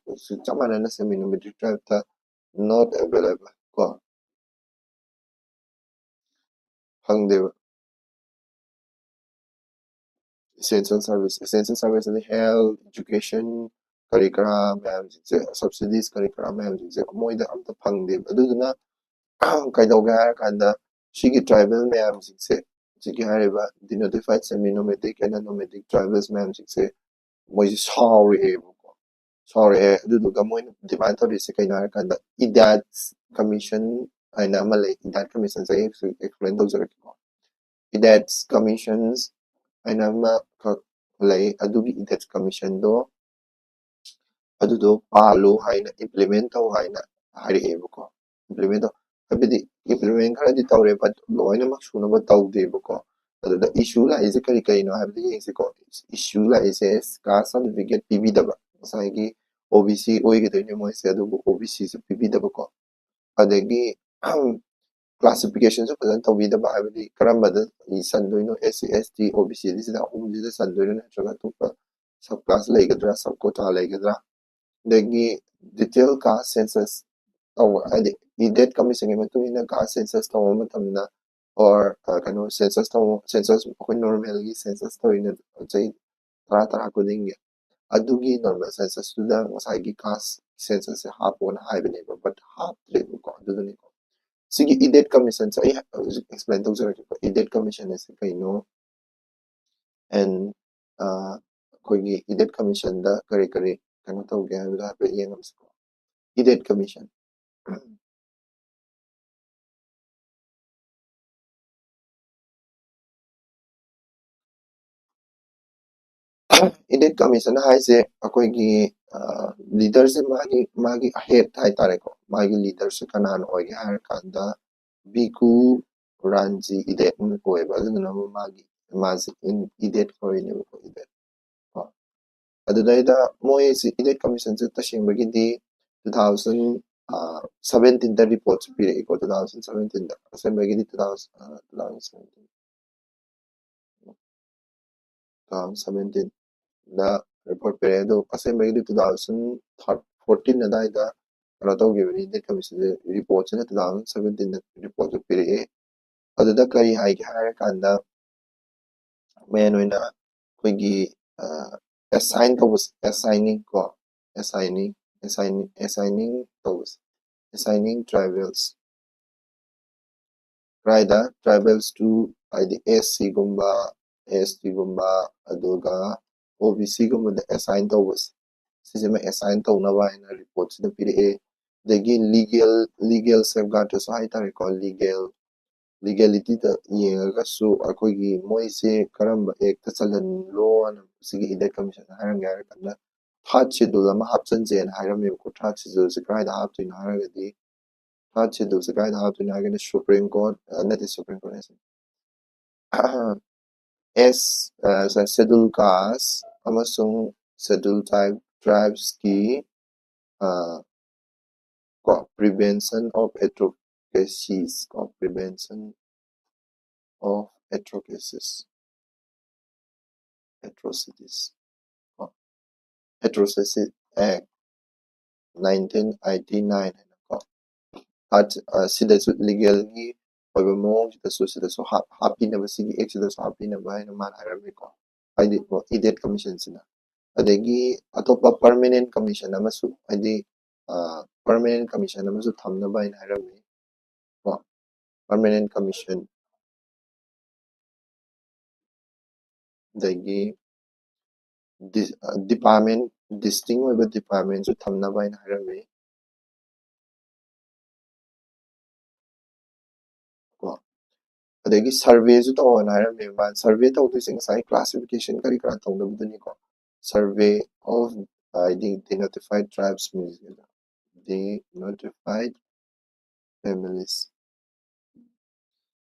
ꯁꯦ ꯆꯞ ꯃꯥꯟꯅꯅ semi nomadic tribe ꯇ not available ꯀꯣ꯫ ꯐꯪꯗꯦꯕ꯫ Essential service, essential service ꯑꯗꯤ health, education, ꯀꯔꯤ ꯀꯔꯥ ꯃꯌꯥꯝꯁꯤꯡꯁꯦ, subsidies ꯀꯔꯤ ꯀꯔꯥ ꯃꯌꯥꯝꯁꯤꯡꯁꯦ ꯃꯣꯏꯗ ꯑꯝꯇ ꯐꯪꯗꯦꯕ꯫ ꯑꯗꯨꯗꯨꯅ ꯀꯩꯗꯧꯒꯦ ꯍꯥꯏꯔ ꯀꯥꯟꯗ ꯁꯤꯒꯤ tribal ꯃꯌꯥꯝꯁꯤꯡꯁꯦ, ꯍꯧꯖꯤꯛꯀꯤ ꯍꯥꯏꯔꯤꯕ denotified, semi nomadic and nomadic tribals ꯃꯌꯥꯝꯁꯤꯡꯁꯦ ꯃꯣꯏꯁꯦ ꯁꯥꯎꯔꯛꯑꯦꯕꯀꯣ꯫ ꯁꯥꯎꯔꯛꯑꯦ꯫ ꯑꯗꯨꯗꯨꯒ ꯃꯣꯏꯅ demand ꯇꯧꯔꯤꯁꯦ ꯀꯩꯅꯣ ꯍꯥꯏꯔ ꯀꯥꯟꯗ, ꯏꯗꯥꯠꯁ ꯀꯃꯤꯁꯟ ꯍꯥꯏꯅ ꯑꯃ ꯂꯩ꯫ ꯏꯗꯥꯠ ꯀꯃꯤꯁꯟꯁꯦ ꯑꯩ explain ꯇꯧꯖꯔꯛꯀꯦꯀꯣ꯫ ꯏꯗꯥꯠꯁ ꯀꯃꯤꯁꯟꯁ ꯍꯥꯏꯅ ꯑꯃꯈꯛ ꯂꯩ꯫ ꯑꯗꯨꯒꯤ ꯏꯗꯥꯠꯁ ꯀꯃꯤꯁꯟꯗꯣ ꯑꯗꯨꯗꯣ ꯄꯥꯜꯂꯨ ꯍꯥꯏꯅ, implement ꯇꯧ ꯍꯥꯏꯅ ꯍꯥꯏꯔꯛꯑꯦꯕꯀꯣ꯫ Implement ꯇꯧ ꯍꯥꯏꯕꯗꯤ implement ꯈꯔꯗꯤ ꯇꯧꯔꯦ, but ꯂꯣꯏꯅꯃꯛ ꯁꯨꯅꯕ ꯇꯧꯗꯦꯕꯀꯣ꯫ ꯑꯗꯨꯗ issue ꯂꯥꯛꯏꯁꯦ ꯀꯔꯤ ꯀꯔꯤꯅꯣ ꯍꯥꯏꯕꯗꯤ ꯌꯦꯡꯁꯤꯀꯣ꯫ Issue ꯂꯥꯛꯏꯁꯦ caste certificate ꯄꯤꯕꯤꯗꯕ, ꯉꯁꯥꯏꯒꯤ O B C ꯑꯣꯏꯒꯗꯣꯏꯅꯦ ꯃꯣꯏꯁꯦ, ꯑꯗꯨꯕꯨ O B C ꯁꯨ ꯄꯤꯕꯤꯗꯕꯀꯣ꯫ ꯑꯗꯒꯤ classification ꯁꯨ ꯐꯖꯅ ꯇꯧꯕꯤꯗꯕ, ꯍꯥꯏꯕꯗꯤ ꯀꯔꯝꯕꯗ ꯆꯟꯗꯣꯏꯅꯣ, S C, S T, O B C ꯁꯤꯗ ꯑꯍꯨꯝꯁꯤꯗ ꯆꯟꯗꯣꯏꯔꯣ ꯅꯠꯇ꯭ꯔꯒ ꯑꯇꯣꯞꯄ sub class ꯂꯩꯒꯗ꯭ꯔꯥ, sub quota ꯂꯩꯒꯗ꯭ꯔꯥ? ꯑꯗꯒꯤ detail caste census ꯇꯧꯕ, ꯍꯥꯏꯗꯤ ꯏꯗꯥꯠ ꯀꯃꯤꯁꯟꯒꯤ ꯃꯇꯨꯡ ꯏꯟꯅ caste census ꯇꯧꯕ ꯃꯇꯝꯗ, or, ꯑ, ꯀꯩꯅꯣ, census ꯇꯧꯕ, census ꯑꯩꯈꯣꯏ normal ꯒꯤ census ꯇꯧꯔꯤꯅ ꯆꯍꯤ ꯇꯔꯥ ꯇꯔꯥ ꯈꯨꯗꯤꯡꯒꯤ, ꯑꯗꯨꯒꯤ normal census ꯇꯨꯗ ꯉꯁꯥꯏꯒꯤ caste census ꯁꯦ ꯍꯥꯞꯄꯣꯅ ꯍꯥꯏꯕꯅꯦꯕ, but ꯍꯥꯞꯇ꯭ꯔꯦꯕꯀꯣ꯫ ꯑꯗꯨꯗꯨꯅꯤꯀꯣ ꯁꯤꯒꯤ ꯏꯗꯥꯠ ꯀꯃꯤꯁꯟꯁꯦ ꯑꯩ ꯍꯧꯖꯤꯛ explain ꯇꯧꯖꯔꯛꯀꯦꯀꯣ꯫ ꯏꯗꯥꯠ ꯀꯃꯤꯁꯟ ꯑꯁꯤ ꯀꯩꯅꯣ? And, ꯑ, ꯑꯩꯈꯣꯏꯒꯤ ꯏꯗꯥꯠ ꯀꯃꯤꯁꯟꯗ ꯀꯔꯤ ꯀꯔꯤ ꯀꯩꯅꯣ ꯇꯧꯒꯦ ꯍꯥꯏꯕꯗꯣ ꯍꯥꯏꯐꯦꯠ ꯌꯦꯡꯉꯝꯁꯤꯀꯣ꯫ Idiot Commission. Idiot Commission ꯍꯥꯏꯁꯦ ꯑꯩꯈꯣꯏꯒꯤ ꯂꯤꯗꯔꯁꯦ, ꯃꯥꯒꯤ ꯃꯥꯒꯤ ꯍꯦꯠ ꯍꯥꯏꯇꯥꯔꯦꯀꯣ, ꯃꯥꯒꯤ ꯂꯤꯗꯔꯁꯦ ꯀꯅꯥꯅ ꯑꯣꯏꯒꯦ ꯍꯥꯏꯔꯀꯥꯟꯗ ꯕꯤꯀꯨ ꯔꯥꯟꯖꯤ ꯏꯗꯦꯠ ꯑꯣꯏꯕ, ꯑꯗꯨꯗꯨꯅ ꯃꯥꯒꯤ ꯃꯥꯁꯦ ꯏꯗꯦꯠ ꯀꯧꯔꯤꯅꯦꯕꯀꯣ, ꯏꯗꯦꯠ꯫ ꯑꯗꯨꯗꯩꯗ ꯃꯣꯏꯁꯤ Idiot Commissionꯁꯦ ꯇꯁꯦꯡꯕꯒꯤꯗꯤ two thousand seventeenꯗ ꯔꯤꯄꯣꯔꯠꯁꯨ ꯄꯤꯔꯛꯏꯀꯣ, two thousand seventeenꯗ꯫ ꯑꯁꯦꯡꯕꯒꯤꯗꯤ two thousand, two thousand seventeen, two thousand seventeenꯗ ꯔꯤꯄꯣꯔꯠ ꯄꯤꯔꯛꯑꯦ꯫ ꯑꯗꯣ ꯑꯁꯦꯡꯕꯒꯤꯗꯤ two thousand fourteen ꯑꯗꯥꯏꯗ ꯀꯩꯅꯣ ꯇꯧꯈꯤꯕꯅꯤ, Idiot Commissionꯁꯦ, ꯔꯤꯄꯣꯔꯠꯁꯤꯅ two thousand seventeenꯗ ꯔꯤꯄꯣꯔꯠꯁꯨ ꯄꯤꯔꯛꯑꯦ꯫ ꯑꯗꯨꯗ ꯀꯔꯤ ꯍꯥꯏꯒꯦ ꯍꯥꯏꯔꯀꯥꯟꯗ, ꯃꯦꯟ ꯑꯣꯏꯅ ꯑꯩꯈꯣꯏꯒꯤ ꯑꯦꯁꯥꯏꯟ ꯇꯧꯕꯁꯦ, ꯑꯦꯁꯥꯏꯅꯤꯡ ꯀꯣ, ꯑꯦꯁꯥꯏꯅꯤꯡ, ꯑꯦꯁꯥꯏꯅꯤꯡ, ꯑꯦꯁꯥꯏꯅꯤꯡ ꯇꯧꯕꯁꯦ, assigning tribals, ꯀꯗꯥꯏꯗ? Tribals to, ꯍꯥꯏꯗꯤ ꯑꯦꯁ ꯁꯤꯒꯨꯝꯕ, ꯑꯦꯁ ꯇꯤꯒꯨꯝꯕ, ꯑꯗꯨꯒ ꯑꯣ ꯕꯤ ꯁꯤꯒꯨꯝꯕꯗ ꯑꯦꯁꯥꯏꯟ ꯇꯧꯕꯁꯦ, ꯁꯤꯁꯤꯃ ꯑꯦꯁꯥꯏꯟ ꯇꯧꯅꯕ ꯍꯥꯏꯅ ꯔꯤꯄꯣꯔꯠꯁꯤꯗ ꯄꯤꯔꯛꯑꯦ꯫ ꯑꯗꯒꯤ ꯂꯤꯒꯦꯜ ꯂꯤꯒꯦꯜ ꯁꯦꯐꯒꯥꯔꯗꯇꯁꯨ ꯍꯥꯏꯇꯥꯔꯦꯀꯣ, ꯂꯤꯒꯦꯜ ꯂꯤꯒꯦꯂꯤꯇꯤꯗ ꯌꯦꯡꯉꯒꯁꯨ ꯑꯩꯈꯣꯏꯒꯤ ꯃꯣꯏꯁꯦ ꯀꯔꯝꯕ ꯑꯦꯛꯇ ꯆꯜꯍꯜꯂꯣꯅ ꯁꯤꯒꯤ Idiot Commissionꯅ ꯍꯥꯏꯔꯝꯒꯦ ꯍꯥꯏꯔꯀꯥꯟꯗ, ꯊꯥꯔꯠ ꯁꯦꯗꯨꯜ ꯑꯃ ꯍꯥꯞꯆꯤꯟꯁꯦꯅ ꯍꯥꯏꯔꯝꯃꯦꯕꯀꯣ꯫ ꯊꯥꯔꯠ ꯁꯦꯗꯨꯜꯁꯦ ꯀꯗꯥꯏꯗ ꯍꯥꯞꯇꯣꯏꯅꯣ ꯍꯥꯏꯔꯒꯗꯤ, ꯊꯥꯔꯠ ꯁꯦꯗꯨꯜꯁꯦ ꯀꯗꯥꯏꯗ ꯍꯥꯞꯇꯣꯏꯅꯣ ꯍꯥꯏꯔꯒꯗꯤ ꯁꯨꯄ꯭ꯔꯤꯝ ꯀꯣꯔꯠ, ꯅꯠꯇꯦ, ꯁꯨꯄ꯭ꯔꯤꯝ ꯀꯣꯔꯠ ꯍꯥꯏꯁꯦ, ꯑꯦꯁ, ꯁꯦꯗꯨꯜ ꯀꯥꯁ ꯑꯃꯁꯨꯡ ꯁꯦꯗꯨꯜ ꯇ꯭ꯔꯥꯏꯕ, ꯇ꯭ꯔꯥꯏꯕꯁꯀꯤ ꯀꯣ, prevention of advocacies ꯀꯣ, prevention of advocacies, atrocities ꯀꯣ, Atrocities Act nineteen eighty nine ꯍꯥꯏꯅꯀꯣ, ꯁꯤꯗꯁꯨ ꯂꯤꯒꯦꯜꯒꯤ ꯑꯣꯏꯕ ꯃꯑꯣꯡꯁꯤꯗꯁꯨ, ꯁꯤꯗꯁꯨ ꯍꯥꯞꯄꯤꯅꯕ, ꯁꯤꯒꯤ ꯑꯦꯛꯁꯤꯗꯁꯨ ꯍꯥꯞꯄꯤꯅꯕ ꯍꯥꯏꯅ ꯃꯥꯅ ꯍꯥꯏꯔꯝꯃꯤꯀꯣ, ꯍꯥꯏꯗꯤ Idiot Commissionꯁꯤꯅ꯫ ꯑꯗꯒꯤ ꯑꯇꯣꯞꯄ ꯄꯔꯃꯅꯦꯟ ꯀꯃꯤꯁꯟ ꯑꯃꯁꯨ, ꯍꯥꯏꯗꯤ ꯄꯔꯃꯅꯦꯟ ꯀꯃꯤꯁꯟ ꯑꯃꯁꯨ ꯊꯝꯅꯕ ꯍꯥꯏꯅ ꯍꯥꯏꯔꯝꯃꯤ ꯀꯣ, ꯄꯔꯃꯅꯦꯟ ꯀꯃꯤꯁꯟ꯫ ꯑꯗꯒꯤ department ꯗꯤꯁꯇꯤꯡ ꯑꯣꯏꯕ ꯗꯤꯄꯥꯔꯠꯃꯦꯟꯁꯨ ꯊꯝꯅꯕ ꯍꯥꯏꯅ ꯍꯥꯏꯔꯝꯃꯤ꯫ ꯀꯣ ꯑꯗꯒꯤ ꯁꯔꯚꯦꯁꯨ ꯇꯧꯑꯣꯅ ꯍꯥꯏꯔꯝꯃꯦ꯫ ꯃꯥ ꯁꯔꯚꯦ ꯇꯧꯗꯣꯏꯁꯦ ꯉꯁꯥꯏ ꯀ꯭ꯂꯥꯁꯤꯐꯤꯀꯦꯁꯟ ꯀꯔꯤ ꯀꯔꯥ ꯇꯧꯅꯕꯗꯨꯅꯤꯀꯣ꯫ ꯁꯔꯚꯦ ꯑꯣꯐ ꯍꯥꯏꯗꯤ ꯗꯤꯅꯣꯇꯤꯐꯥꯏꯠ ꯇ꯭ꯔꯥꯏꯕꯁ, ꯗꯤꯅꯣꯇꯤꯐꯥꯏꯠ ꯐꯦꯃꯤꯂꯤꯁ꯫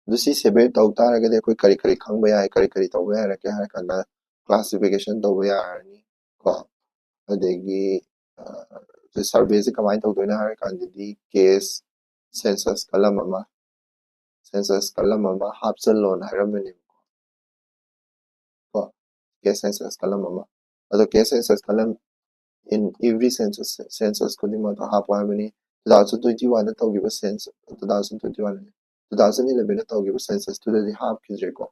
ꯑꯗꯨ ꯁꯤ ꯁꯦꯄꯔꯦꯠ ꯇꯧ ꯇꯥꯔꯒꯗꯤ ꯑꯩꯈꯣꯏ ꯀꯔꯤ ꯀꯔꯤ ꯈꯪꯕ ꯌꯥꯏ, ꯀꯔꯤ ꯀꯔꯤ ꯇꯧꯕ ꯌꯥꯔꯛꯀꯦ ꯍꯥꯏꯔ ꯀꯥꯟꯗ ꯀ꯭ꯂꯥꯁꯤꯐꯤꯀꯦꯁꯟ ꯇꯧꯕ ꯌꯥꯔꯅꯤ ꯀꯣ꯫ ꯑꯗꯒꯤ ꯁꯔꯚꯦꯁꯤ ꯀꯃꯥꯏꯅ ꯇꯧꯗꯣꯏꯅꯣ ꯍꯥꯏꯔ ꯀꯥꯟꯗꯗꯤ ꯀꯦꯁ ꯁꯦꯟꯁꯁ ꯀꯂꯝ ꯑꯃ ꯁꯦꯟꯁꯁ ꯀꯂꯝ ꯑꯃ ꯍꯥꯞꯆꯜꯂꯣꯅ ꯍꯥꯏꯔꯝꯕꯅꯦꯕꯀꯣ꯫ ꯀꯣ ꯀꯦꯁ ꯁꯦꯟꯁꯁ ꯀꯂꯝ ꯑꯃ ꯑꯗꯣ caste census column in every census, census ꯈꯨꯗꯤꯡꯃꯛꯇ ꯍꯥꯞꯄꯣ ꯍꯥꯏꯕꯅꯤ꯫ Two thousand twenty one ꯗ ꯇꯧꯈꯤꯕ sense two thousand twenty one two thousand eleven ꯗ ꯇꯧꯈꯤꯕ ꯁꯦꯟꯁꯁꯇꯨꯗꯗꯤ ꯍꯥꯞꯈꯤꯗ꯭ꯔꯦꯀꯣ꯫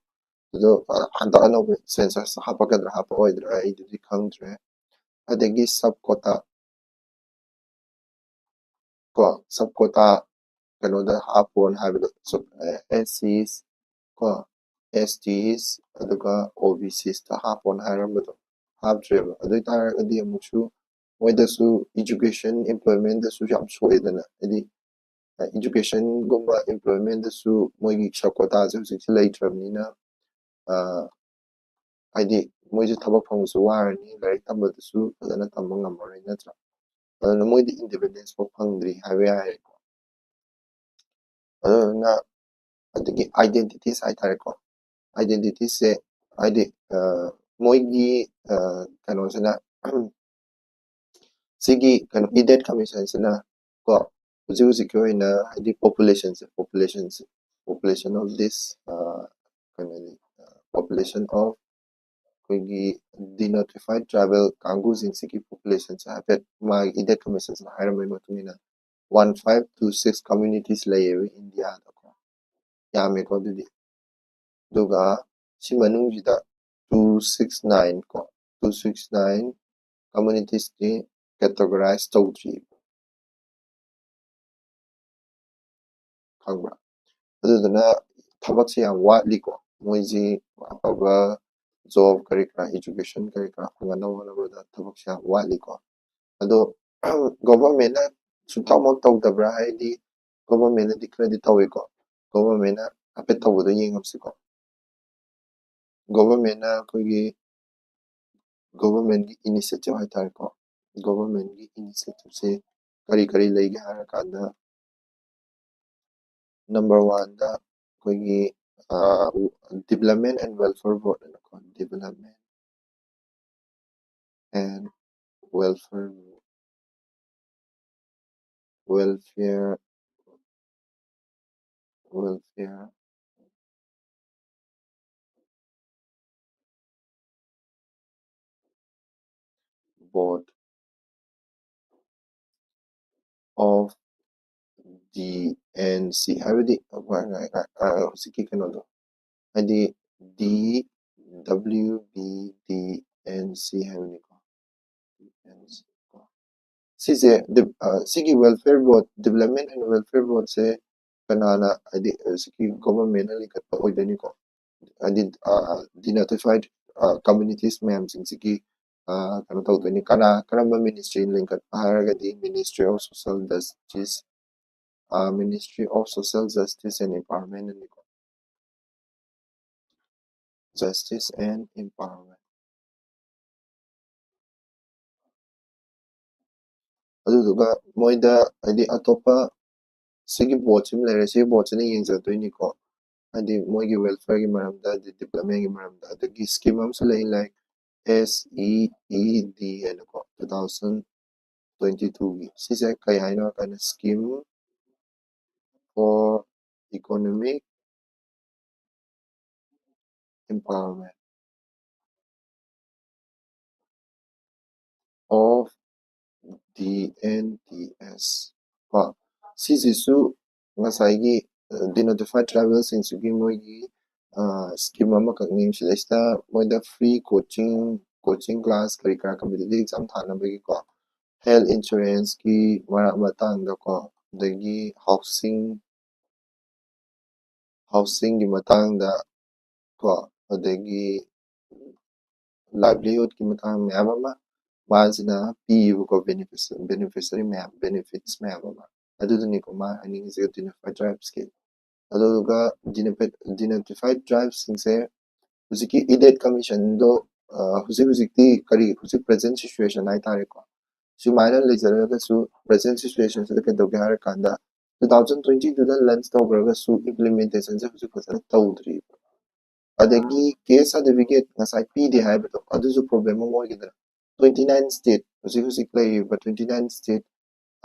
ꯑꯗꯣ ꯍꯟꯗꯛ ꯑꯅꯧꯕ ꯁꯦꯟꯁꯁ ꯍꯥꯞꯄꯛꯀꯗ꯭ꯔꯥ ꯍꯥꯞꯄꯛꯑꯣꯏꯗ꯭ꯔꯥ ꯑꯩꯗꯨꯗꯤ ꯈꯪꯗ꯭ꯔꯦ꯫ ꯑꯗꯒꯤ ꯁꯕ ꯀꯣꯇꯥ ꯀꯣ ꯁꯕ ꯀꯣꯇꯥ ꯀꯩꯅꯣꯗ ꯍꯥꯞꯄꯣꯅ ꯍꯥꯏꯕꯗꯣ, ꯑꯦꯁ ꯁꯤꯁ ꯀꯣ ꯑꯦꯁ ꯇꯤꯁ ꯑꯗꯨꯒ ꯑꯣ ꯕꯤ ꯁꯤꯁꯇ ꯍꯥꯞꯄꯣꯅ ꯍꯥꯏꯔꯝꯕꯗꯣ ꯍꯥꯞꯇ꯭ꯔꯦꯕ꯫ ꯑꯗꯨ ꯑꯣꯏꯇꯥꯔꯒꯗꯤ ꯑꯃꯨꯛꯁꯨ ꯃꯣꯏꯗꯁꯨ ꯏꯖꯨꯀꯦꯁꯟ ꯑꯦꯝꯄ꯭ꯂꯣꯏꯃꯦꯟꯗꯁꯨ ꯌꯥꯝ ꯁꯣꯛꯑꯦꯗꯅ꯫ ꯍꯥꯏꯗꯤ ꯏꯖꯨꯀꯦꯁꯟꯒꯨꯝꯕ ꯑꯦꯝꯄ꯭ꯂꯣꯏꯃꯦꯟꯗꯁꯨ ꯃꯣꯏꯒꯤ ꯁꯕ ꯀꯣꯇꯥꯁꯦ ꯍꯧꯖꯤꯛꯁꯦ ꯂꯩꯇ꯭ꯔꯕꯅꯤꯅ ꯍꯥꯏꯗꯤ ꯃꯣꯏꯁꯨ ꯊꯕꯛ ꯐꯪꯕꯁꯨ ꯋꯥꯔꯅꯤ, ꯂꯥꯏꯔꯤꯛ ꯇꯝꯕꯗꯁꯨ ꯐꯖꯅ ꯇꯝꯕ ꯉꯝꯃꯔꯣꯏ, ꯅꯠꯇ꯭ꯔꯥ? ꯑꯗꯨꯅ ꯃꯣꯏꯗꯤ ꯏꯟꯗꯤꯄꯦꯟꯗꯦꯟꯁ ꯐꯥꯎ ꯐꯪꯗ꯭ꯔꯤ ꯍꯥꯏꯕ ꯌꯥꯔꯦꯀꯣ꯫ ꯑꯗꯨꯗꯨꯅ ꯑꯗꯒꯤ ꯑꯥꯏꯗꯦꯟꯇꯤꯇꯤꯁ ꯍꯥꯏꯇꯥꯔꯦꯀꯣ꯫ ꯑꯥꯏꯗꯦꯟꯇꯤꯇꯤꯁꯁꯦ ꯍꯥꯏꯗꯤ ꯃꯣꯏꯒꯤ ꯀꯩꯅꯣꯁꯤꯅ ꯁꯤꯒꯤ ꯀꯩꯅꯣ ꯏꯗꯦꯠ ꯀꯃꯤꯁꯟꯁꯤꯅ ꯀꯣ ꯍꯧꯖꯤꯛ ꯍꯧꯖꯤꯛꯀꯤ ꯑꯣꯏꯅ ꯍꯥꯏꯗꯤ ꯄꯣꯄꯨꯂꯦꯁꯟꯁꯦ ꯄꯣꯄꯨꯂꯦꯁꯟꯁꯦ population of this ꯀꯩꯅꯣꯅꯤ, population of ꯑꯩꯈꯣꯏꯒꯤ ꯗꯤꯅꯣꯇꯤꯐꯥꯏꯠ ꯇ꯭ꯔꯥꯏꯕꯦꯜ ꯀꯥꯡꯕꯨꯁꯤꯡꯁꯤꯒꯤ ꯄꯣꯄꯨꯂꯦꯁꯟꯁꯦ ꯍꯥꯏꯐꯦꯠ ꯃꯥꯒꯤ ꯏꯗꯦꯠ ꯀꯃꯤꯁꯟꯁꯤꯅ ꯍꯥꯏꯔꯝꯕꯒꯤ ꯃꯇꯨꯡ ꯏꯟꯅ ꯋꯥꯟ ꯐꯥꯏꯚ ꯇꯨ ꯁꯤꯛꯁ ꯀꯝꯃ꯭ꯌꯨꯅꯤꯇꯤꯁ ꯂꯩꯌꯦꯕ ꯏꯟꯗꯤꯌꯥꯗꯀꯣ꯫ ꯌꯥꯝꯃꯦꯀꯣ ꯑꯗꯨꯗꯤ꯫ ꯑꯗꯨꯒ ꯁꯤ ꯃꯅꯨꯡꯁꯤꯗ ꯇꯨ ꯁꯤꯛꯁ ꯅꯥꯏꯟ ꯀꯣ ꯇꯨ ꯁꯤꯛꯁ ꯅꯥꯏꯟ ꯀꯝꯃ꯭ꯌꯨꯅꯤꯇꯤꯁꯇꯤ ꯀꯦꯇꯒꯣꯔꯥꯏꯁ ꯇꯧꯗ꯭ꯔꯤꯕ꯫ ꯈꯪꯕ꯭ꯔꯥ? ꯑꯗꯨꯗꯨꯅ ꯊꯕꯛꯁꯦ ꯌꯥꯝ ꯋꯥꯠꯂꯤꯀꯣ꯫ ꯃꯣꯏꯁꯤ ꯑꯐꯕ ꯖꯣꯕ ꯀꯔꯤ ꯀꯔꯥ, ꯏꯖꯨꯀꯦꯁꯟ ꯀꯔꯤ ꯀꯔꯥ ꯐꯪꯒꯗꯕ ꯍꯣꯠꯅꯕꯗ ꯊꯕꯛꯁꯦ ꯌꯥꯝ ꯋꯥꯠꯂꯤꯀꯣ꯫ ꯑꯗꯣ ꯒꯣꯚꯔꯟꯃꯦꯟꯅ ꯁꯨꯡꯇꯧꯃꯛ ꯇꯧꯗꯕ꯭ꯔꯥ ꯍꯥꯏꯗꯤ, ꯒꯣꯚꯔꯟꯃꯦꯟꯅꯗꯤ ꯈꯔꯗꯤ ꯇꯧꯋꯤꯀꯣ꯫ ꯒꯣꯚꯔꯟꯃꯦꯟꯅ ꯍꯥꯏꯐꯦꯠ ꯇꯧꯕꯗꯣ ꯌꯦꯡꯉꯝꯁꯤꯀꯣ꯫ ꯒꯣꯚꯔꯟꯃꯦꯟꯅ ꯑꯩꯈꯣꯏꯒꯤ ꯒꯣꯚꯔꯟꯃꯦꯟꯒꯤ ꯏꯅꯤꯁꯤꯌꯦꯇꯤꯚ ꯍꯥꯏꯇꯥꯔꯦꯀꯣ, ꯒꯣꯚꯔꯟꯃꯦꯟꯒꯤ ꯏꯅꯤꯁꯤꯌꯦꯇꯤꯚꯁꯦ ꯀꯔꯤ ꯀꯔꯤ ꯂꯩꯒꯦ ꯍꯥꯏꯔꯀꯥꯟꯗ, ꯅꯝꯕꯔ ꯋꯥꯟꯗ ꯑꯩꯈꯣꯏꯒꯤ ꯗꯤꯕꯂꯞꯃꯦꯟ ꯑꯦꯟ ꯋꯦꯜꯐꯤꯌꯔ ꯕꯣꯔꯗ ꯍꯥꯏꯅꯀꯣ, development and welfare, welfare, welfare board of D N C ꯍꯥꯏꯕꯗꯤ, ꯉꯥꯏ-, ꯉꯥꯏ-, ꯉꯥꯏ-, ꯉꯥꯏ-, ꯍꯧꯖꯤꯛꯀꯤ ꯀꯩꯅꯣꯗꯣ, ꯍꯥꯏꯗꯤ D W B D N C ꯍꯥꯏꯕꯅꯤꯀꯣ꯫ ꯁꯤꯁꯦ ꯗꯤꯞ-, ꯑ, ꯁꯤꯒꯤ welfare board, development and welfare ꯕꯣꯔꯗꯁꯦ ꯀꯅꯥꯅ, ꯍꯥꯏꯗꯤ, ꯑ, ꯁꯤꯒꯤ ꯒꯣꯚꯔꯟꯃꯦꯟꯅ ꯂꯤꯡꯈꯠꯄ ꯑꯣꯏꯗꯣꯏꯅꯤꯀꯣ? ꯍꯥꯏꯗꯤ, ꯑ, ꯗꯤꯅꯣꯇꯤꯐꯥꯏꯠ, ꯑ, ꯀꯝꯃ꯭ꯌꯨꯅꯤꯇꯤꯁ ꯃꯌꯥꯝꯁꯤꯡꯁꯤꯒꯤ, ꯑ, ꯀꯩꯅꯣ ꯇꯧꯗꯣꯏꯅꯤ꯫ ꯀꯅꯥ, ꯀꯔꯝꯕ ꯃꯤꯅꯤꯁꯇ꯭ꯔꯤꯅ ꯂꯤꯡꯈꯠꯄ ꯍꯥꯏꯔꯒꯗꯤ Ministry of Social Justice, ꯑ, Ministry of Social Justice and Empowerment ꯑꯅꯤꯀꯣ꯫ Justice and Empowerment꯫ ꯑꯗꯨꯗꯨꯒ ꯃꯣꯏꯗ, ꯍꯥꯏꯗꯤ, ꯑꯇꯣꯞꯄ ꯁꯤꯒꯤ ꯕꯣꯔꯗꯁꯤꯃ ꯂꯩꯔꯦ, ꯁꯤꯒꯤ ꯕꯣꯔꯗꯁꯤꯅ ꯌꯦꯡꯖꯗꯣꯏꯅꯤꯀꯣ꯫ ꯍꯥꯏꯗꯤ, ꯃꯣꯏꯒꯤ ꯋꯦꯜꯐꯤꯌꯔꯒꯤ ꯃꯔꯝꯗ, ꯍꯥꯏꯗꯤ, ꯗꯤꯕꯂꯞꯃꯦꯟꯒꯤ ꯃꯔꯝꯗ, ꯑꯗꯒꯤ ꯁ꯭ꯀꯤꯝ ꯑꯃꯁꯨ ꯂꯩ, ꯂꯥꯏꯛ ꯑꯦꯁ ꯏ ꯏ ꯗꯤ ꯍꯥꯏꯅꯀꯣ, ꯇꯨ ꯊꯥꯎꯖꯟ ꯇ꯭ꯋꯦꯟꯇꯤ ꯇꯨꯒꯤ꯫ ꯁꯤꯁꯦ ꯀꯩ ꯍꯥꯏꯅꯣ ꯍꯥꯏ ꯀꯥꯟꯗ, Scheme for Economic Empowerment of D N T S ꯀꯣ꯫ ꯁꯤꯁꯤꯁꯨ ꯉꯁꯥꯏꯒꯤ, ꯑ, ꯗꯤꯅꯣꯇꯤꯐꯥꯏꯠ ꯇ꯭ꯔꯥꯏꯕꯦꯜꯁꯤꯡꯁꯤꯒꯤ ꯃꯣꯏꯒꯤ, ꯑ, ꯁ꯭ꯀꯤꯝ ꯑꯃꯈꯛꯅꯤ꯫ ꯁꯤꯗꯩꯁꯤꯗ ꯃꯣꯏꯗ ꯐ꯭ꯔꯤ ꯀꯣꯆꯤꯡ, ꯀꯣꯆꯤꯡ ꯀ꯭ꯂꯥꯁ ꯀꯔꯤ ꯀꯔꯥ, ꯀꯝꯄꯤꯇꯤꯇꯤꯚ ꯑꯦꯛꯖꯥꯝ ꯊꯥꯅꯕꯒꯤꯀꯣ, ꯍꯦꯜꯊ ꯏꯟꯁꯨꯔꯦꯟꯁꯀꯤ ꯃꯔꯛ ꯃꯇꯥꯡꯗꯀꯣ, ꯑꯗꯒꯤ ꯍꯥꯎꯁꯤꯡ, ꯍꯥꯎꯁꯤꯡꯒꯤ ꯃꯇꯥꯡꯗ ꯀꯣ, ꯑꯗꯒꯤ livelihoodꯀꯤ ꯃꯇꯥꯡ ꯃꯌꯥꯝ ꯑꯃ ꯃꯥꯁꯤꯅ ꯄꯤꯌꯦꯕꯀꯣ, beneficiary ꯃꯌꯥꯝ, benefits ꯃꯌꯥꯝ ꯑꯃ꯫ ꯑꯗꯨꯗꯨꯅꯤꯀꯣ ꯃꯥ ꯍꯥꯏꯅꯤꯡꯉꯤꯁꯦ dignified tribesꯀꯤ꯫ ꯑꯗꯨꯗꯨꯒ dignified tribesꯁꯤꯡꯁꯦ ꯍꯧꯖꯤꯛꯀꯤ Elite Commissionꯗꯣ ꯍꯧꯖꯤꯛ ꯍꯧꯖꯤꯛꯇꯤ ꯀꯔꯤ, ꯍꯧꯖꯤꯛ present situation ꯍꯥꯏꯇꯥꯔꯦꯀꯣ, ꯁꯨꯃꯥꯏꯅ ꯂꯩꯖꯔꯒꯁꯨ present situationꯁꯤꯗ ꯀꯩꯗꯧꯒꯦ ꯍꯥꯏꯔꯀꯥꯟꯗ two thousand twenty twoꯗ launch ꯇꯧꯈ꯭ꯔꯒꯁꯨ implementationꯁꯦ ꯍꯧꯖꯤꯛ ꯐꯖꯅ ꯇꯧꯗ꯭ꯔꯤꯕ꯫ ꯑꯗꯒꯤ caste certificate ꯉꯁꯥꯏ ꯄꯤꯗꯦ ꯍꯥꯏꯕꯗꯣ ꯑꯗꯨꯁꯨ problem ꯑꯃ ꯑꯣꯏꯒꯗ꯭ꯔꯥ? Twenty nine state, ꯍꯧꯖꯤꯛ ꯍꯧꯖꯤꯛ ꯂꯩꯔꯤꯕ twenty nine state,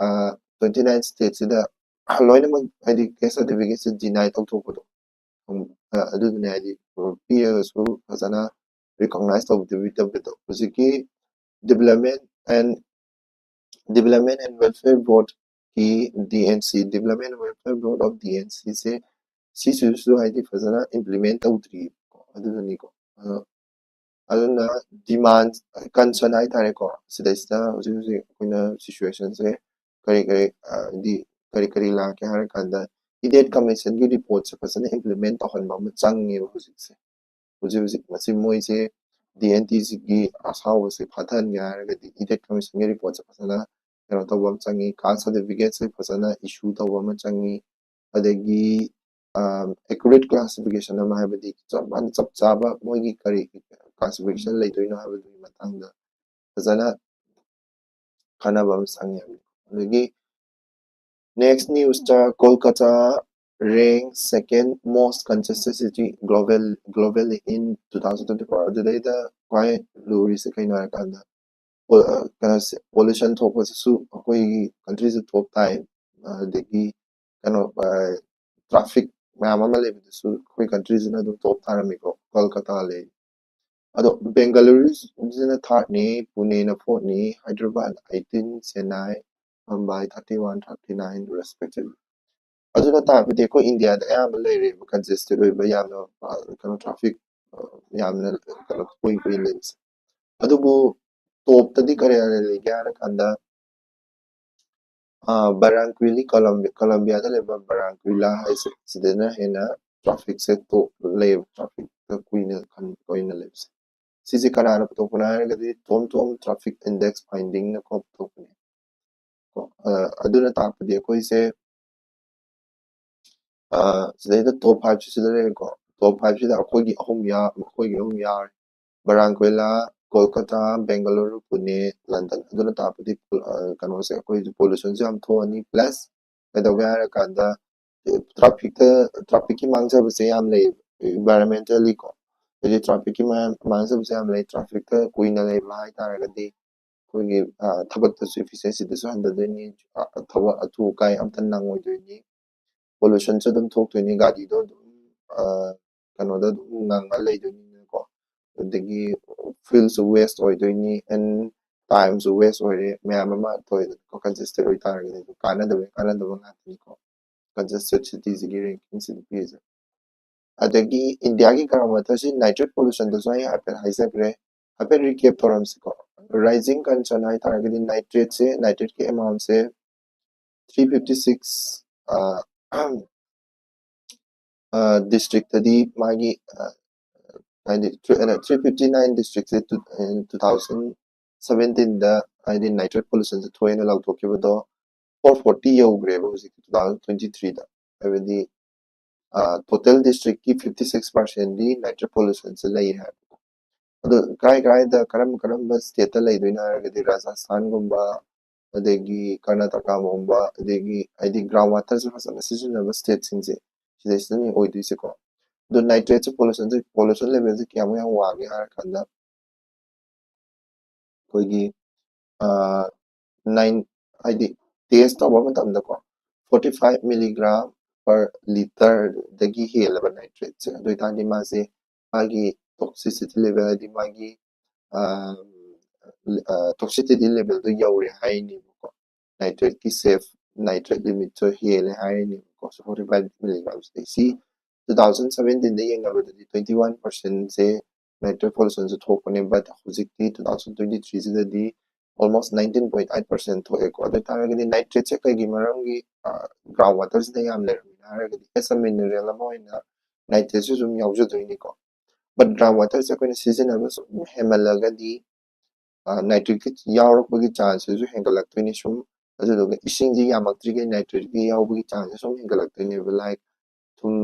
twenty nine stateꯁꯤꯗ ꯂꯣꯏꯅꯃꯛ ꯍꯥꯏꯗꯤ caste certificateꯁꯦ deny ꯇꯧꯊꯣꯛꯄꯗꯣ, ꯑꯗꯨꯗꯨꯅꯦ ꯍꯥꯏꯗꯤ ꯄꯤꯔꯒꯁꯨ ꯐꯖꯅ recognize ꯇꯧꯕꯤꯗꯕꯗꯣ꯫ ꯍꯧꯖꯤꯛꯀꯤ Development and Development and Welfare Boardꯀꯤ, DNC, Development and Welfare Board of DNCꯁꯦ ꯁꯤꯁꯤꯁꯨ ꯍꯥꯏꯗꯤ ꯐꯖꯅ implement ꯇꯧꯗ꯭ꯔꯤꯕꯀꯣ, ꯑꯗꯨꯗꯨꯅꯤꯀꯣ꯫ ꯑꯗꯨꯅ demand, concern ꯍꯥꯏꯇꯥꯔꯦꯀꯣ, ꯁꯤꯗꯩꯁꯤꯗ ꯍꯧꯖꯤꯛ ꯍꯧꯖꯤꯛ ꯑꯩꯈꯣꯏꯅ situationꯁꯦ ꯀꯔꯤ ꯀꯔꯤ ꯍꯥꯏꯗꯤ ꯀꯔꯤ ꯀꯔꯤ ꯂꯥꯛꯀꯦ ꯍꯥꯏꯔꯀꯥꯟꯗ Elite Commissionꯒꯤ reportꯁꯦ ꯐꯖꯅ implement ꯇꯧꯍꯟꯕ ꯑꯃ ꯆꯪꯉꯦꯕ ꯍꯧꯖꯤꯛꯁꯦ꯫ ꯍꯧꯖꯤꯛ ꯍꯧꯖꯤꯛ ꯃꯁꯤ ꯃꯣꯏꯁꯦ DNCꯒꯤ ꯑꯁꯥꯎꯕꯁꯦ ꯐꯥꯊꯍꯟꯒꯦ ꯍꯥꯏꯔꯒꯗꯤ Elite Commissionꯒꯤ reportꯁꯦ ꯐꯖꯅ ꯀꯩꯅꯣ ꯇꯧꯕ ꯑꯃ ꯆꯪꯉꯤ, caste certificateꯁꯦ ꯐꯖꯅ issue ꯇꯧꯕ ꯑꯃ ꯆꯪꯉꯤ, ꯑꯗꯒꯤ accurate classification ꯑꯃ, ꯍꯥꯏꯕꯗꯤ ꯆꯞ ꯃꯥꯟꯅ ꯆꯞ ꯆꯥꯕ ꯃꯣꯏꯒꯤ ꯀꯔꯤ classification ꯂꯩꯗꯣꯏꯅꯣ ꯍꯥꯏꯕꯗꯨꯒꯤ ꯃꯇꯥꯡꯗ ꯐꯖꯅ ꯈꯟꯅꯕ ꯑꯃ ꯆꯪꯉꯦ꯫ ꯑꯗꯒꯤ next newsꯇ Kolkata rank second most congested city global globally in two thousand twenty four꯫ ꯑꯗꯨꯗꯩꯗ ꯈ꯭ꯋꯥꯏ ꯂꯨꯔꯤꯁꯦ ꯀꯩꯅꯣ ꯍꯥꯏꯔꯀꯥꯟꯗ ꯀꯩꯅꯣꯁꯦ, pollution ꯊꯣꯛꯄꯁꯤꯁꯨ ꯑꯩꯈꯣꯏꯒꯤ countryꯁꯦ top ꯇꯥꯏ꯫ ꯑꯗꯒꯤ ꯀꯩꯅꯣ traffic ꯃꯌꯥꯝ ꯑꯃ ꯂꯩꯕꯗꯨꯁꯨ ꯑꯩꯈꯣꯏ countryꯁꯤꯅ ꯑꯗꯨꯝ top ꯇꯥꯔꯝꯃꯤꯀꯣ, ꯀꯜꯀꯇꯥ ꯂꯩ꯫ ꯑꯗꯣ Bengaluruꯁꯤꯅ thirdꯅꯤ, Puneꯅ fourthꯅꯤ, Hyderabad eighteen, Chennai, Mumbai thirty one, thirty nine respectively꯫ ꯑꯗꯨꯅ ꯇꯥꯛꯄꯗꯤ ꯑꯩꯈꯣꯏ ꯏꯟꯗꯤꯌꯥꯗ ꯑꯌꯥꯝꯕ ꯂꯩꯔꯦꯕ congested ꯑꯣꯏꯕ, ꯌꯥꯝꯅ ꯀꯩꯅꯣ traffic ꯌꯥꯝꯅ ꯀꯩꯅꯣ ꯀꯨꯏ ꯀꯨꯏ ꯂꯩꯕꯁꯦ꯫ ꯑꯗꯨꯕꯨ topꯇꯗꯤ ꯀꯔꯤ ꯂꯩꯒꯦ ꯍꯥꯏꯔꯀꯥꯟꯗ Barranquilla, Colombia, Colombiaꯗ ꯂꯩꯕ Barranquilla ꯍꯥꯏꯁꯦ, ꯁꯤꯗꯅ ꯍꯦꯟꯅ trafficꯁꯦ ꯂꯩꯌꯦꯕ, trafficꯇ ꯀꯨꯏꯅ ꯀꯨꯏꯅ ꯂꯩꯕꯁꯦ꯫ ꯁꯤꯁꯦ ꯀꯅꯥꯅ ꯄꯨꯊꯣꯛꯄꯅꯣ ꯍꯥꯏꯔꯒꯗꯤ Tom Thumb Traffic Index Finding ꯅ ꯀꯣ ꯄꯨꯊꯣꯛꯄꯅꯦ꯫ ꯀꯣ, ꯑ, ꯑꯗꯨꯅ ꯇꯥꯛꯄꯗꯤ ꯑꯩꯈꯣꯏꯁꯦ, ꯑ, ꯁꯤꯗꯩꯗ top five ꯁꯤ ꯁꯤꯗ ꯂꯩꯔꯦꯀꯣ꯫ Top five ꯁꯤꯗ ꯑꯩꯈꯣꯏꯒꯤ ꯑꯍꯨꯝ ꯌꯥ-, ꯑꯩꯈꯣꯏꯒꯤ ꯑꯍꯨꯝ ꯌꯥꯎꯔꯦ꯫ ꯕꯔꯥꯡꯀꯣꯏꯂꯥ, ꯀꯣꯜꯀꯇꯥ, ꯕꯦꯡꯒꯂꯨꯔꯨ, ꯄꯨꯅꯦ, ꯂꯟꯗꯟ꯫ ꯑꯗꯨꯅ ꯇꯥꯛꯄꯗꯤ ꯄꯨ-, ꯑ, ꯀꯩꯅꯣꯁꯦ, ꯑꯩꯈꯣꯏ pollution ꯁꯨ ꯌꯥꯝ ꯊꯣꯛꯑꯅꯤ, plus ꯀꯩꯗꯧꯒꯦ ꯍꯥꯏꯔꯀꯥꯟꯗ traffic ꯇ, traffic ꯀꯤ ꯃꯥꯡꯖꯕꯁꯦ ꯌꯥꯝ ꯂꯩ, environmental ꯂꯤ ꯀꯣ꯫ ꯍꯥꯏꯗꯤ traffic ꯀꯤ ꯃꯥꯡ-, ꯃꯥꯡꯖꯕꯁꯦ ꯌꯥꯝ ꯂꯩ꯫ Traffic ꯇ ꯀꯨꯏꯅ ꯂꯩꯕ ꯍꯥꯏꯇꯥꯔꯒꯗꯤ ꯑꯩꯈꯣꯏꯒꯤ, ꯑ, ꯊꯕꯛꯇꯁꯨ efficiency ꯗꯁꯨ ꯍꯟꯊꯗꯣꯏꯅꯤ, ꯑ, ꯊꯕꯛ ꯑꯊꯨ ꯑꯀꯥꯏ ꯑꯝꯇ ꯅꯪꯉꯣꯏꯗꯣꯏꯅꯤ, pollution ꯁꯨ ꯑꯗꯨꯝ ꯊꯣꯛꯇꯣꯏꯅꯤ, ꯒꯥꯔꯤꯗꯣ ꯑꯗꯨꯝ, ꯑ, ꯀꯩꯅꯣꯗ ꯑꯗꯨꯝ ꯉꯪꯉ ꯂꯩꯗꯣꯏꯅꯤꯅꯀꯣ꯫ ꯑꯗꯒꯤ fuel ꯁꯨ waste ꯑꯣꯏꯗꯣꯏꯅꯤ, and time ꯁꯨ waste ꯑꯣꯏꯔꯦ, ꯃꯌꯥꯝ ꯑꯃ ꯊꯣꯛꯑꯦꯗꯅꯀꯣ꯫ Congested ꯑꯣꯏꯇꯥꯔꯒꯗꯤ ꯑꯗꯨꯝ ꯀꯥꯟꯅꯗꯕ, ꯀꯥꯟꯅꯗꯕ ꯉꯥꯛꯇꯅꯤꯀꯣ congested city ꯁꯤꯒꯤ ranking ꯁꯤꯗ ꯄꯤꯔꯤꯁꯦ꯫ ꯑꯗꯒꯤ ꯏꯟꯗꯤꯌꯥꯒꯤ ground water ꯁꯤ nitrate pollution ꯗꯁꯨ ꯑꯩ ꯍꯥꯏꯐꯦꯠ ꯍꯥꯏꯖꯈ꯭ꯔꯦ, ꯍꯥꯏꯐꯦꯠ recap ꯇꯧꯔꯝꯁꯤꯀꯣ꯫ Rising concern ꯍꯥꯏꯇꯥꯔꯒꯗꯤ nitrate ꯁꯦ, nitrate ꯀꯤ amount ꯁꯦ three fifty six, ꯑ, ꯑ, district ꯇꯗꯤ ꯃꯥꯒꯤ, ꯑ, ꯍꯥꯏꯗꯤ three fifty nine district ꯁꯦ two thousand seventeen ꯗ ꯍꯥꯏꯗꯤ nitrate pollution ꯁꯦ ꯊꯣꯛꯑꯦꯅ ꯂꯥꯎꯊꯣꯛꯈꯤꯕꯗꯣ four forty ꯌꯧꯈ꯭ꯔꯦꯕ ꯍꯧꯖꯤꯛ two thousand twenty three ꯗ꯫ ꯍꯥꯏꯕꯗꯤ, ꯑ, total district ꯀꯤ fifty six percent ꯗꯤ nitrate pollution ꯁꯦ ꯂꯩ ꯍꯥꯏꯕꯀꯣ꯫ ꯑꯗꯣ ꯀꯔꯥꯏ ꯀꯔꯥꯏꯗ, ꯀꯔꯝ ꯀꯔꯝꯕ state ꯇ ꯂꯩꯗꯣꯏꯅꯣ ꯍꯥꯏꯔꯒꯗꯤ ꯔꯥꯖꯁꯊꯥꯟꯒꯨꯝꯕ, ꯑꯗꯒꯤ ꯀꯔꯅꯥꯇꯀꯥꯒꯨꯝꯕ, ꯑꯗꯒꯤ ꯍꯥꯏꯗꯤ ground water ꯁꯦ ꯐꯖꯅ ꯁꯤꯖꯤꯟꯅꯕ state ꯁꯤꯡꯁꯦ ꯁꯤꯗꯩꯁꯤꯗꯅꯤ ꯑꯣꯏꯗꯣꯏꯁꯦꯀꯣ꯫ ꯑꯗꯣ nitrate ꯁꯦ pollution ꯁꯦ, pollution level ꯁꯦ ꯀꯌꯥꯃꯨꯛ ꯌꯥꯝ ꯋꯥꯡꯒꯦ ꯍꯥꯏꯔ ꯀꯥꯟꯗ ꯑꯩꯈꯣꯏꯒꯤ, ꯑ, nine, ꯍꯥꯏꯗꯤ test ꯇꯧꯕ ꯃꯇꯝꯗꯀꯣ forty five milligram per litre ꯗꯒꯤ ꯍꯦꯜꯂꯕ nitrate ꯁꯦ, ꯑꯗꯨ ꯑꯣꯏꯇꯥꯔꯗꯤ ꯃꯥꯁꯦ ꯃꯥꯒꯤ toxicity level, ꯍꯥꯏꯗꯤ ꯃꯥꯒꯤ, ꯑ, ꯑ, toxicity level ꯗꯣ ꯌꯧꯔꯦ ꯍꯥꯏꯅꯦꯕꯀꯣ꯫ Nitrate ꯀꯤ safe nitrate limit ꯇꯣ ꯍꯦꯜꯂꯦ ꯍꯥꯏꯔꯅꯦꯕꯀꯣ, forty five milligram ꯁꯤꯗꯩ꯫ ꯁꯤ two thousand seventeen ꯗ ꯌꯦꯡꯅꯕꯗꯗꯤ twenty one percent ꯁꯦ nitrate pollution ꯁꯦ ꯊꯣꯛꯄꯅꯦ, but ꯍꯧꯖꯤꯛꯇꯤ two thousand twenty three ꯁꯤꯗꯗꯤ almost nineteen point eight percent ꯊꯣꯛꯑꯦꯀꯣ꯫ ꯑꯗꯨ ꯑꯣꯏꯇꯥꯔꯒꯗꯤ nitrate ꯁꯦ ꯀꯩꯒꯤ ꯃꯔꯝꯒꯤ, ꯑ, ground water ꯁꯤꯗ ꯌꯥꯝ ꯂꯩꯔꯝꯃꯤꯅꯣ ꯍꯥꯏꯔꯒꯗꯤ, as a mineral ꯑꯃ ꯑꯣꯏꯅ nitrate ꯁꯨ ꯑꯗꯨꯝ ꯌꯥꯎꯖꯗꯣꯏꯅꯤꯀꯣ꯫ But ground waterꯁꯦ ꯑꯩꯈꯣꯏꯅ ꯁꯤꯖꯤꯟꯅꯕ ꯁꯨꯝ ꯍꯦꯟꯃꯜꯂꯒꯗꯤ ꯅꯥꯏꯇ꯭ꯔꯦꯠꯀꯤ ꯌꯥꯎꯔꯛꯄꯒꯤ ꯆꯥꯟꯁꯁꯤꯁꯨ ꯍꯦꯟꯒꯠꯂꯛꯇꯣꯏꯅꯤ ꯁꯨꯝ꯫ ꯑꯗꯨꯗꯨꯒ ꯏꯁꯤꯡꯁꯤ ꯌꯥꯝꯃꯛꯇ꯭ꯔꯤꯈꯩ ꯅꯥꯏꯇ꯭ꯔꯦꯠꯀꯤ ꯌꯥꯎꯕꯒꯤ ꯆꯥꯟꯁꯁꯦ ꯁꯨꯝ ꯍꯦꯟꯒꯠꯂꯛꯇꯣꯏꯅꯦꯕ꯫ ꯂꯥꯏꯛ ꯊꯨꯝ,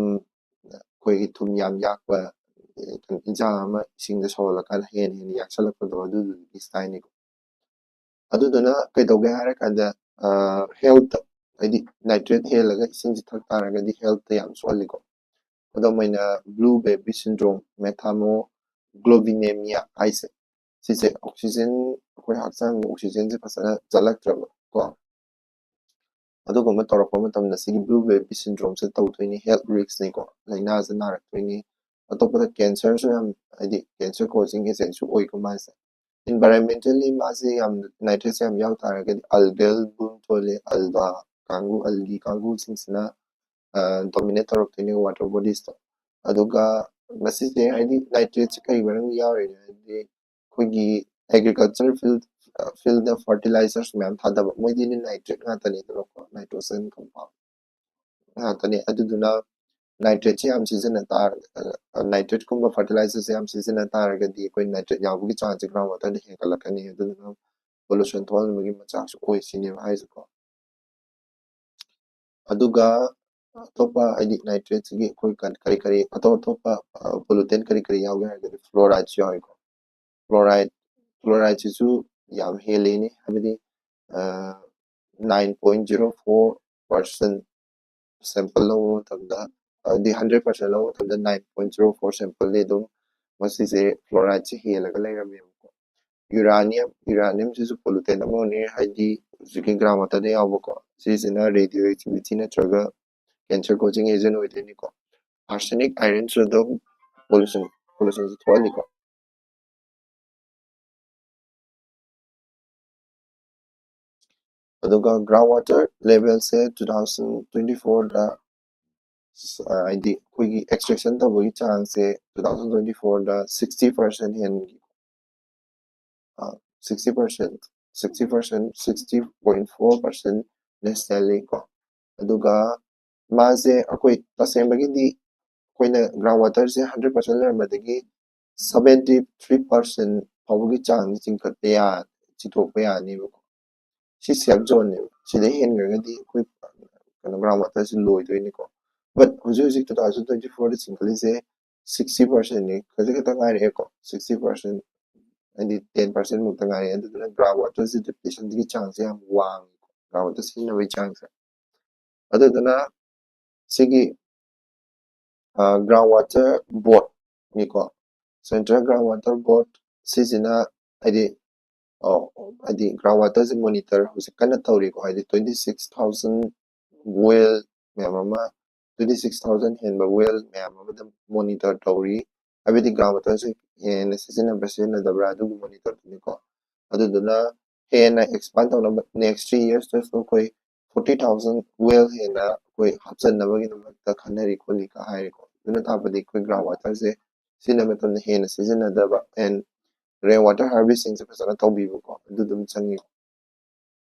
ꯑꯩꯈꯣꯏꯒꯤ ꯊꯨꯝ ꯌꯥꯝ ꯌꯥꯛꯄ ꯏꯟꯁꯥꯡ ꯑꯃ ꯏꯁꯤꯡꯗ ꯁꯧꯍꯜꯂꯀꯥꯟꯗ ꯍꯦꯟꯅ ꯍꯦꯟꯅ ꯌꯥꯛꯁꯜꯂꯛꯄꯗꯣ, ꯑꯗꯨꯗꯨꯒꯤ ꯁ꯭ꯇꯥꯏꯜꯅꯤꯀꯣ꯫ ꯑꯗꯨꯗꯨꯅ ꯀꯩꯗꯧꯒꯦ ꯍꯥꯏꯔꯀꯥꯟꯗ ꯍꯦꯜꯠꯇ, ꯍꯥꯏꯗꯤ ꯅꯥꯏꯇ꯭ꯔꯦꯠ ꯍꯦꯜꯂꯒ ꯏꯁꯤꯡꯁꯤ ꯊꯛ ꯇꯥꯔꯒꯗꯤ ꯍꯦꯜꯠꯇ ꯌꯥꯝ ꯁꯣꯛꯍꯜꯂꯤꯀꯣ꯫ ꯈꯨꯗꯝ ꯑꯣꯏꯅ blue baby syndrome, methemoglobinemia ꯍꯥꯏꯁꯦ, ꯁꯤꯁꯦ ꯑꯣꯛꯁꯤꯖꯦꯟ, ꯑꯩꯈꯣꯏ ꯍꯛꯆꯥꯡꯒꯤ ꯑꯣꯛꯁꯤꯖꯦꯟꯁꯦ ꯐꯖꯅ ꯆꯠꯂꯛꯇ꯭ꯔꯕ ꯀꯣ, ꯑꯗꯨꯒꯨꯝꯕ ꯇꯧꯔꯛꯄ ꯃꯇꯝꯗ ꯁꯤꯒꯤ blue baby syndromeꯁꯦ ꯇꯧꯗꯣꯏꯅꯤ, ꯍꯦꯜꯠ ꯔꯤꯛꯁꯅꯤꯀꯣ, ꯂꯥꯏꯅꯥꯁꯦ ꯅꯥꯔꯛꯇꯣꯏꯅꯤ꯫ ꯑꯇꯣꯞꯄꯗ ꯀꯦꯟꯁꯔꯁꯨ ꯌꯥꯝ, ꯍꯥꯏꯗꯤ ꯀꯦꯟꯁꯔ ꯀꯣꯖꯤꯡ ꯑꯦꯖꯦꯟꯁꯨ ꯑꯣꯏꯀꯣ ꯃꯥꯁꯦ꯫ Environmentally ꯃꯥꯁꯦ ꯌꯥꯝ, ꯅꯥꯏꯇ꯭ꯔꯦꯠꯁꯦ ꯌꯥꯝ ꯌꯥꯎ ꯇꯥꯔꯒꯗꯤ algal bloom ꯊꯣꯛꯍꯜꯂꯦ, ꯑꯜꯒꯥ ꯀꯥꯡꯕꯨ, ꯑꯜꯒꯤ ꯀꯥꯡꯕꯨꯁꯤꯡꯁꯤꯅ ꯗꯣꯃꯤꯅꯦꯠ ꯇꯧꯔꯛꯇꯣꯏꯅꯦ ꯋꯥꯇꯔ ꯕꯣꯗꯤꯁꯇꯣ꯫ ꯑꯗꯨꯒ ꯃꯁꯤꯁꯦ ꯍꯥꯏꯗꯤ ꯅꯥꯏꯇ꯭ꯔꯦꯠꯁꯦ ꯀꯩ ꯃꯔꯝꯒꯤ ꯌꯥꯎꯔꯤꯅꯣ ꯍꯥꯏꯗꯤ ꯑꯩꯈꯣꯏꯒꯤ ꯑꯦꯒ꯭ꯔꯤꯀꯜꯆꯔ ꯐꯤꯜ, ꯐꯤꯜꯗ ꯐꯔꯇꯤꯂꯥꯏꯖꯔꯁ ꯃꯌꯥꯝ ꯊꯥꯗꯕ, ꯃꯣꯏꯗꯤ ꯅꯥꯏꯇ꯭ꯔꯦꯠ ꯉꯥꯛꯇꯅꯤꯗꯅꯀꯣ, ꯅꯥꯏꯇ꯭ꯔꯣꯖꯟ ꯀꯝꯄꯥꯎꯟ ꯉꯥꯛꯇꯅꯤ꯫ ꯑꯗꯨꯗꯨꯅ ꯅꯥꯏꯇ꯭ꯔꯦꯠꯁꯦ ꯌꯥꯝ ꯁꯤꯖꯤꯟꯅ ꯇꯥꯔ, ꯅꯥꯏꯇ꯭ꯔꯦꯠꯀꯨꯝꯕ ꯐꯔꯇꯤꯂꯥꯏꯖꯔꯁꯦ ꯌꯥꯝ ꯁꯤꯖꯤꯟꯅ ꯇꯥꯔꯒꯗꯤ ꯑꯩꯈꯣꯏ ꯅꯥꯏꯇ꯭ꯔꯦꯠ ꯌꯥꯎꯕꯒꯤ ꯆꯥꯡꯁꯦ ꯒ꯭ꯔꯥꯎꯟ ꯋꯥꯇꯔꯗ ꯍꯦꯟꯒꯠꯂꯛꯀꯅꯤ꯫ ꯑꯗꯨꯗꯨꯅ ꯄꯣꯂꯨꯁꯟ ꯊꯣꯛꯍꯟꯕꯒꯤ ꯃꯆꯥꯛꯁꯨ ꯑꯣꯏ ꯁꯤꯅꯦꯕ ꯍꯥꯏꯁꯦꯀꯣ꯫ ꯑꯗꯨꯒ ꯑꯇꯣꯞꯄ ꯍꯥꯏꯗꯤ ꯅꯥꯏꯇ꯭ꯔꯦꯠꯁꯤꯒꯤ ꯑꯩꯈꯣꯏ ꯀ-, ꯀꯔꯤ ꯀꯔꯤ ꯑꯇꯣꯞ ꯑꯇꯣꯞꯄ ꯄꯣꯂꯨꯇꯦꯟ ꯀꯔꯤ ꯀꯔꯤ ꯌꯥꯎꯒꯦ ꯍꯥꯏꯔꯒꯗꯤ ꯐ꯭ꯂꯣꯔꯥꯏꯗꯁꯨ ꯌꯥꯎꯏꯀꯣ꯫ ꯐ꯭ꯂꯣꯔꯥꯏꯗ, ꯐ꯭ꯂꯣꯔꯥꯏꯗꯁꯤꯁꯨ ꯌꯥꯝ ꯍꯦꯜꯂꯤꯅꯤ, ꯍꯥꯏꯕꯗꯤ nine point zero four percent sample ꯂꯧꯕ ꯃꯇꯝꯗ, ꯍꯥꯏꯗꯤ ꯍꯟꯗ꯭ꯔꯦꯠ ꯄꯥꯔꯁꯦꯟ ꯂꯧꯕ ꯃꯇꯝꯗ nine point zero four ꯁꯦꯝꯄꯜꯗꯤ ꯑꯗꯨꯝ ꯃꯁꯤꯁꯦ ꯐ꯭ꯂꯣꯔꯥꯏꯗꯁꯦ ꯍꯦꯜꯂꯒ ꯂꯩꯔꯝꯃꯦꯕꯀꯣ꯫ ꯌꯨꯔꯥꯅꯤꯌꯝ, ꯌꯨꯔꯥꯅꯤꯌꯝꯁꯤꯁꯨ ꯄꯣꯂꯨꯇꯦꯟ ꯑꯃꯅꯤ, ꯍꯥꯏꯗꯤ ꯍꯧꯖꯤꯛꯀꯤ ꯒ꯭ꯔꯥꯎꯟ ꯋꯥꯇꯔꯗ ꯌꯥꯎꯕꯀꯣ꯫ ꯁꯤꯁꯤꯅ ꯔꯦꯗꯤꯑꯣ ꯑꯦꯛꯇꯤꯚꯤꯇꯤ ꯅꯠꯇ꯭ꯔꯒ ꯀꯦꯟꯁꯔ ꯀꯣꯖꯤꯡ ꯑꯦꯖꯦꯟ ꯑꯣꯏꯗꯣꯏꯅꯤꯀꯣ꯫ ꯑꯥꯔꯁꯦꯅꯤꯛ, ꯑꯥꯏꯔꯟꯁꯨ ꯑꯗꯨꯝ ꯄꯣꯂꯨꯁꯟ, ꯄꯣꯂꯨꯁꯟꯁꯦ ꯊꯣꯛꯍꯜꯂꯤꯀꯣ꯫ ꯑꯗꯨꯒ ꯒ꯭ꯔꯥꯎꯟ ꯋꯥꯇꯔ ꯂꯦꯚꯦꯜꯁꯦ two thousand twenty fourꯗ, ꯍꯥꯏꯗꯤ ꯑꯩꯈꯣꯏꯒꯤ ꯑꯦꯛꯁꯇ꯭ꯔꯦꯛꯁꯟ ꯇꯧꯕꯒꯤ ꯆꯥꯡꯁꯦ two thousand twenty fourꯗ sixty percent ꯍꯦꯟꯈꯤ꯫ Sixty percent, sixty percent, sixty point four percent ꯅꯦꯁꯅꯦꯜꯂꯤ ꯀꯣ꯫ ꯑꯗꯨꯒ ꯃꯥꯁꯦ ꯑꯩꯈꯣꯏ ꯇꯁꯦꯡꯕꯒꯤꯗꯤ ꯑꯩꯈꯣꯏꯅ ground waterꯁꯦ hundred percent ꯂꯩꯔꯝꯕꯗꯒꯤ seventy three percent ꯐꯥꯎꯕꯒꯤ ꯆꯥꯡꯁꯦ ꯆꯤꯡꯈꯠꯄ ꯌꯥ ꯆꯤꯊꯣꯛꯄ ꯌꯥꯅꯦꯕꯀꯣ꯫ ꯁꯤ safe zoneꯅꯦꯕ꯫ ꯁꯤꯗ ꯍꯦꯟꯈ꯭ꯔꯒꯗꯤ ꯑꯩꯈꯣꯏ ꯀꯩꯅꯣ ground waterꯁꯦ ꯂꯣꯏꯗꯣꯏꯅꯤꯀꯣ꯫ But ꯍꯧꯖꯤꯛ ꯍꯧꯖꯤꯛ two thousand twenty fourꯗ ꯆꯤꯡꯈꯠꯂꯤꯁꯦ sixty percentꯅꯤ꯫ ꯈꯖꯤꯛ ꯈꯛꯇ ꯉꯥꯏꯔꯛꯑꯦꯀꯣ, sixty percent, ꯍꯥꯏꯗꯤ ten percent ꯃꯨꯛꯇ ꯉꯥꯏꯔꯛꯑꯦ꯫ ꯑꯗꯨꯗꯨꯅ ground waterꯁꯦ depletionꯒꯤ ꯆꯥꯡꯁꯦ ꯌꯥꯝ ꯋꯥꯡꯉꯤ, ground water ꯁꯤꯖꯤꯟꯅꯕꯒꯤ ꯆꯥꯡꯁꯦ꯫ ꯑꯗꯨꯗꯨꯅ ꯁꯤꯒꯤ ground water boardꯅꯤꯀꯣ, Central Ground Water Board ꯁꯤꯁꯤꯅ ꯍꯥꯏꯗꯤ ꯍꯥꯏꯗꯤ ground waterꯁꯦ monitor ꯍꯧꯖꯤꯛ ꯀꯟꯅ ꯇꯧꯔꯤꯀꯣ꯫ ꯍꯥꯏꯗꯤ twenty six thousand well ꯃꯌꯥꯝ ꯑꯃ, twenty six thousand ꯍꯦꯟꯕ well ꯃꯌꯥꯝ ꯑꯃꯗ monitor ꯇꯧꯔꯤ꯫ ꯍꯥꯏꯕꯗꯤ ground waterꯁꯦ ꯍꯦꯟꯅ ꯁꯤꯖꯤꯟꯅꯕ꯭ꯔꯥ ꯁꯤꯖꯤꯟꯅꯗꯕ꯭ꯔꯥ ꯑꯗꯨꯒꯤ monitorꯗꯨꯅꯤꯀꯣ꯫ ꯑꯗꯨꯗꯨꯅ ꯍꯦꯟꯅ expand ꯇꯧꯅꯕ next three yearsꯇꯁꯨ ꯑꯩꯈꯣꯏ forty thousand well ꯍꯦꯟꯅ ꯑꯩꯈꯣꯏ ꯍꯥꯞꯆꯟꯅꯕꯒꯤꯗꯃꯛꯇ ꯈꯟꯅꯔꯤ ꯈꯣꯠꯂꯤ ꯀ ꯍꯥꯏꯔꯦꯀꯣ꯫ ꯑꯗꯨꯅ ꯇꯥꯛꯄꯗꯤ ꯑꯩꯈꯣꯏ ground waterꯁꯦ ꯁꯤꯖꯤꯟꯅꯕ ꯃꯇꯝꯗ ꯍꯦꯟꯅ ꯁꯤꯖꯤꯟꯅꯗꯕ and rain water harvestingꯁꯦ ꯐꯖꯅ ꯇꯧꯕꯤꯕꯀꯣ, ꯑꯗꯨ ꯑꯗꯨꯝ ꯆꯪꯉꯤ꯫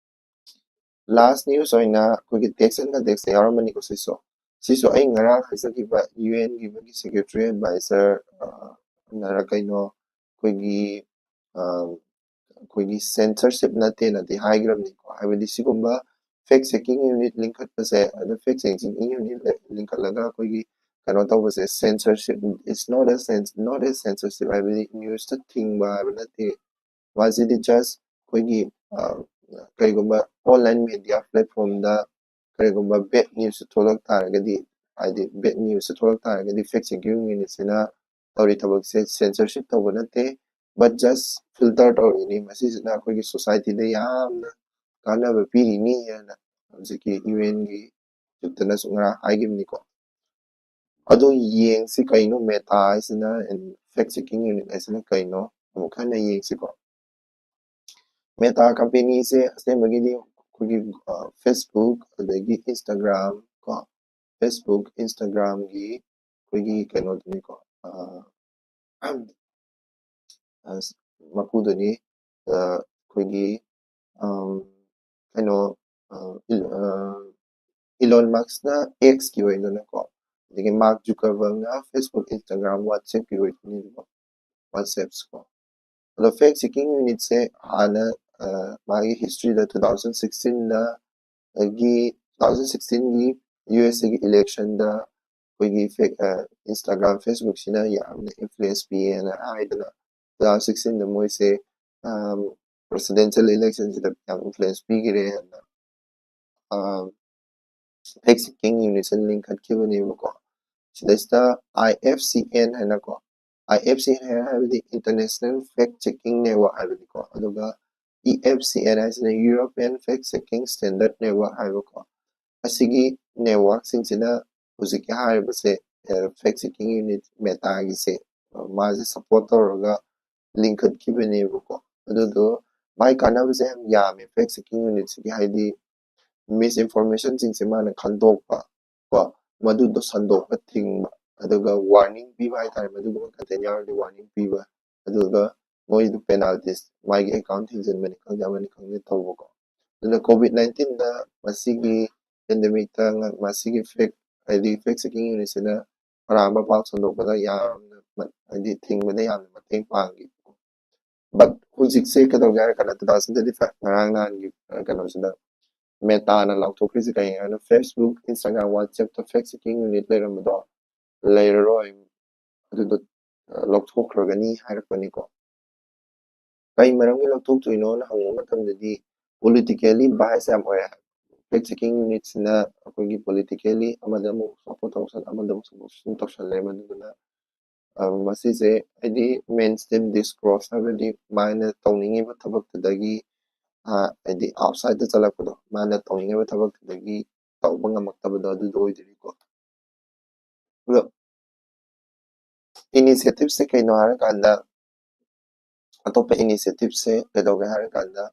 Last news ꯑꯣꯏꯅ ꯑꯩꯈꯣꯏꯒꯤ tax and context ꯌꯥꯎꯔꯝꯕꯅꯤꯀꯣ ꯁꯤꯁꯨ꯫ ꯁꯤꯁꯨ ꯑꯩ ꯉꯔꯥꯡ ꯍꯥꯏꯖꯈꯤꯕ UNꯒꯤ ꯃꯣꯏꯒꯤ secretary advisor ꯅꯔ ꯀꯩꯅꯣ ꯑꯩꯈꯣꯏꯒꯤ ꯑꯩꯈꯣꯏꯒꯤ censorship ꯅꯠꯇꯦꯅꯗꯤ ꯍꯥꯏꯈ꯭ꯔꯕꯅꯤꯀꯣ꯫ ꯍꯥꯏꯕꯗꯤ ꯁꯤꯒꯨꯝꯕ fact checking unit ꯂꯤꯡꯈꯠꯄꯁꯦ, ꯑꯗ fact checking unit ꯂꯤꯡꯈꯠꯂꯒ ꯑꯩꯈꯣꯏꯒꯤ ꯀꯩꯅꯣ ꯇꯧꯕꯁꯦ censorship is not a cens not a censorship ꯍꯥꯏꯕꯗꯤ newsꯇ ꯊꯤꯡꯕ ꯍꯥꯏꯕ ꯅꯠꯇꯦ꯫ ꯃꯁꯤꯗꯤ just ꯑꯩꯈꯣꯏꯒꯤ ꯀꯔꯤꯒꯨꯝꯕ online media platformꯗ ꯀꯔꯤꯒꯨꯝꯕ bad newsꯁꯨ ꯊꯣꯛꯂꯛ ꯇꯥꯔꯒꯗꯤ, ꯍꯥꯏꯗꯤ bad newsꯁꯨ ꯊꯣꯛꯂꯛ ꯇꯥꯔꯒꯗꯤ fact checking unitꯁꯤꯅ ꯇꯧꯔꯤ ꯊꯕꯛꯁꯦ censorship ꯇꯧꯕ ꯅꯠꯇꯦ, but just filter ꯇꯧꯔꯤꯅꯤ꯫ ꯃꯁꯤꯁꯤꯅ ꯑꯩꯈꯣꯏꯒꯤ societyꯗ ꯌꯥꯝꯅ ꯀꯥꯟꯅꯕ ꯄꯤꯔꯤꯅꯤ ꯍꯥꯏꯅ ꯍꯧꯖꯤꯛꯀꯤ UNꯒꯤ ꯆꯤꯞꯇꯅꯁꯨ ꯉꯔꯥꯡ ꯍꯥꯏꯈꯤꯕꯅꯤꯀꯣ꯫ ꯑꯗꯣ ꯌꯦꯡꯁꯤ ꯀꯩꯅꯣ Meta ꯍꯥꯏꯁꯤꯅ, fact checking unit ꯍꯥꯏꯁꯤꯅ ꯀꯩꯅꯣ ꯑꯃꯨꯛ ꯍꯟꯅ ꯌꯦꯡꯁꯤꯀꯣ꯫ Meta companyꯁꯦ ꯑꯁꯦꯡꯕꯒꯤꯗꯤ ꯑꯩꯈꯣꯏꯒꯤ Facebook ꯑꯗꯒꯤ Instagram ꯀꯣ, Facebook Instagramꯒꯤ ꯑꯩꯈꯣꯏꯒꯤ ꯀꯩꯅꯣꯗꯨꯅꯤꯀꯣ, ꯃꯄꯨꯗꯨꯅꯤ꯫ ꯑꯩꯈꯣꯏꯒꯤ ꯀꯩꯅꯣ Elon Muskꯅ Xꯀꯤ ꯑꯣꯏꯗꯅꯀꯣ, ꯑꯗꯒꯤ ꯃꯥꯔꯛ ꯖꯨꯀꯔꯕꯔꯒꯅ Facebook, Instagram, WhatsApp-ꯀꯤ ꯑꯣꯏꯗꯣꯏꯅꯦꯕꯀꯣ꯫ WhatsApp-ꯁꯦꯀꯣ꯫ ꯑꯗꯣ fact checking unit-ꯁꯦ ꯍꯥꯟꯅ, ꯑ, ꯃꯥꯒꯤ history-ꯗ two thousand sixteen-ꯗ, ꯑꯗꯒꯤ two thousand sixteen-ꯒꯤ U S A-ꯒꯤ election-ꯗ ꯑꯩꯈꯣꯏꯒꯤ fake, ꯑ, Instagram, Facebook-ꯁꯤꯅ ꯌꯥꯝꯅ influence ꯄꯤꯌꯦꯅ ꯍꯥꯏꯗꯅ, two thousand sixteen-ꯗ ꯃꯣꯏꯁꯦ, ꯑꯝ, presidential election-ꯁꯤꯗ ꯌꯥꯝ influence ꯄꯤꯈ꯭ꯔꯦꯅ, ꯑꯝ, fact checking unit-ꯁꯦ ꯂꯤꯡꯈꯠꯈꯤꯕꯅꯦꯕꯀꯣ꯫ ꯁꯤꯗꯩꯁꯤꯗ I F C N ꯍꯥꯏꯅꯀꯣ, I F C N ꯍꯥꯏꯕꯗꯤ International Fact Checking Network ꯍꯥꯏꯕꯅꯤꯀꯣ꯫ ꯑꯗꯨꯒ E F C N ꯍꯥꯏꯁꯤꯅ European Fact Checking Standard Network ꯍꯥꯏꯕꯀꯣ꯫ ꯑꯁꯤꯒꯤ network-ꯁꯤꯡꯁꯤꯅ ꯍꯧꯖꯤꯛꯀꯤ ꯍꯥꯏꯔꯤꯕꯁꯦ, ꯑ, fact checking unit Meta-ꯒꯤꯁꯦ, ꯑ, ꯃꯥꯁꯦ support ꯇꯧꯔꯒ ꯂꯤꯡꯈꯠꯈꯤꯕꯅꯦꯕꯀꯣ꯫ ꯑꯗꯨꯗꯣ ꯃꯥꯏ ꯀꯥꯟꯅꯕꯁꯦ ꯌꯥꯝ ꯌꯥꯝꯃꯦ fact checking unit-ꯁꯤꯒꯤ, ꯍꯥꯏꯗꯤ misinformation-ꯁꯤꯡꯁꯦ ꯃꯥꯅ ꯈꯟꯗꯣꯛꯄ ꯀꯣ, ꯃꯗꯨꯗꯣ ꯁꯟꯗꯣꯛꯄ ꯊꯤꯡꯕ, ꯑꯗꯨꯒ warning ꯄꯤꯕ ꯍꯥꯏꯇꯥꯔꯦ, ꯃꯗꯨꯒꯨꯝꯕ content ꯌꯥꯎꯔꯗꯤ warning ꯄꯤꯕ, ꯑꯗꯨꯒ ꯃꯣꯏꯗꯣ penalties, ꯃꯥꯒꯤ account ꯊꯤꯡꯖꯤꯟꯕꯅꯤ ꯈꯪꯗꯦ, ꯑꯃꯅꯤ ꯈꯪꯗꯦ ꯇꯧꯕꯀꯣ꯫ ꯑꯗꯨꯅ COVID nineteen-ꯗ ꯃꯁꯤꯒꯤ pandemic-ꯇ ꯉ-, ꯃꯁꯤꯒꯤ fact, ꯍꯥꯏꯗꯤ fact checking unit-ꯁꯤꯅ ꯑꯔꯥꯟꯕ ꯄꯥꯎ ꯁꯟꯗꯣꯛꯄꯗ ꯌꯥꯝꯅ ꯃ-, ꯍꯥꯏꯗꯤ ꯊꯤꯡꯕꯗ ꯌꯥꯝꯅ ꯃꯇꯦꯡ ꯄꯥꯡꯈꯤꯕꯀꯣ꯫ But ꯍꯧꯖꯤꯛꯁꯦ ꯀꯩꯗꯧꯒꯦ ꯍꯥꯏꯔ ꯀꯥꯟꯗ, two thousand twenty-five ꯉꯔꯥꯡ ꯅꯍꯥꯟꯒꯤ, ꯑ, ꯀꯩꯅꯣꯁꯤꯗ Meta-ꯅ ꯂꯥꯎꯊꯣꯛꯈ꯭ꯔꯤꯁꯦ ꯀꯩ ꯍꯥꯏꯅ, Facebook, Instagram, WhatsApp-ꯇ fact checking unit ꯂꯩꯔꯝꯕꯗꯣ ꯂꯩꯔꯔꯣꯏ, ꯑꯗꯨꯗꯣ, ꯑ, ꯂꯧꯊꯣꯛꯈ꯭ꯔꯒꯅꯤ ꯍꯥꯏꯔꯛꯄꯅꯤꯀꯣ꯫ ꯀꯩ ꯃꯔꯝꯒꯤ ꯂꯧꯊꯣꯛꯇꯣꯏꯅꯣꯅ ꯍꯪꯕ ꯃꯇꯝꯗꯗꯤ, politically bias ꯌꯥꯝ ꯑꯣꯏ ꯍꯥꯏ꯫ Fact checking unit-ꯁꯤꯅ ꯑꯩꯈꯣꯏꯒꯤ politically ꯑꯃꯗ ꯑꯃꯨꯛ support ꯇꯧꯁꯜ-, ꯑꯃꯗ ꯑꯃꯨꯛ support ꯁꯨꯝ ꯇꯧꯁꯜꯂꯦ, ꯃꯗꯨꯗꯨꯅ, ꯑ, ꯃꯁꯤꯁꯦ ꯍꯥꯏꯗꯤ mainstream discourse ꯍꯥꯏꯕꯗꯤ ꯃꯥꯅ ꯇꯧꯅꯤꯡꯉꯤꯕ ꯊꯕꯛꯇꯨꯗꯒꯤ, ꯑ, ꯍꯥꯏꯗꯤ outside-ꯇ ꯆꯠꯂꯛꯄꯗꯣ, ꯃꯥꯅ ꯇꯧꯅꯤꯡꯉꯤꯕ ꯊꯕꯛꯇꯨꯗꯒꯤ ꯇꯧꯕ ꯉꯝꯃꯛꯇꯕꯗꯣ ꯑꯗꯨꯗꯣ ꯑꯣꯏꯗꯣꯏꯅꯤꯀꯣ꯫ ꯑꯗꯣ initiative-ꯁꯦ ꯀꯩꯅꯣ ꯍꯥꯏꯔꯀꯥꯟꯗ, ꯑꯇꯣꯞꯄ initiative-ꯁꯦ ꯀꯩꯗꯧꯒꯦ ꯍꯥꯏꯔꯀꯥꯟꯗ,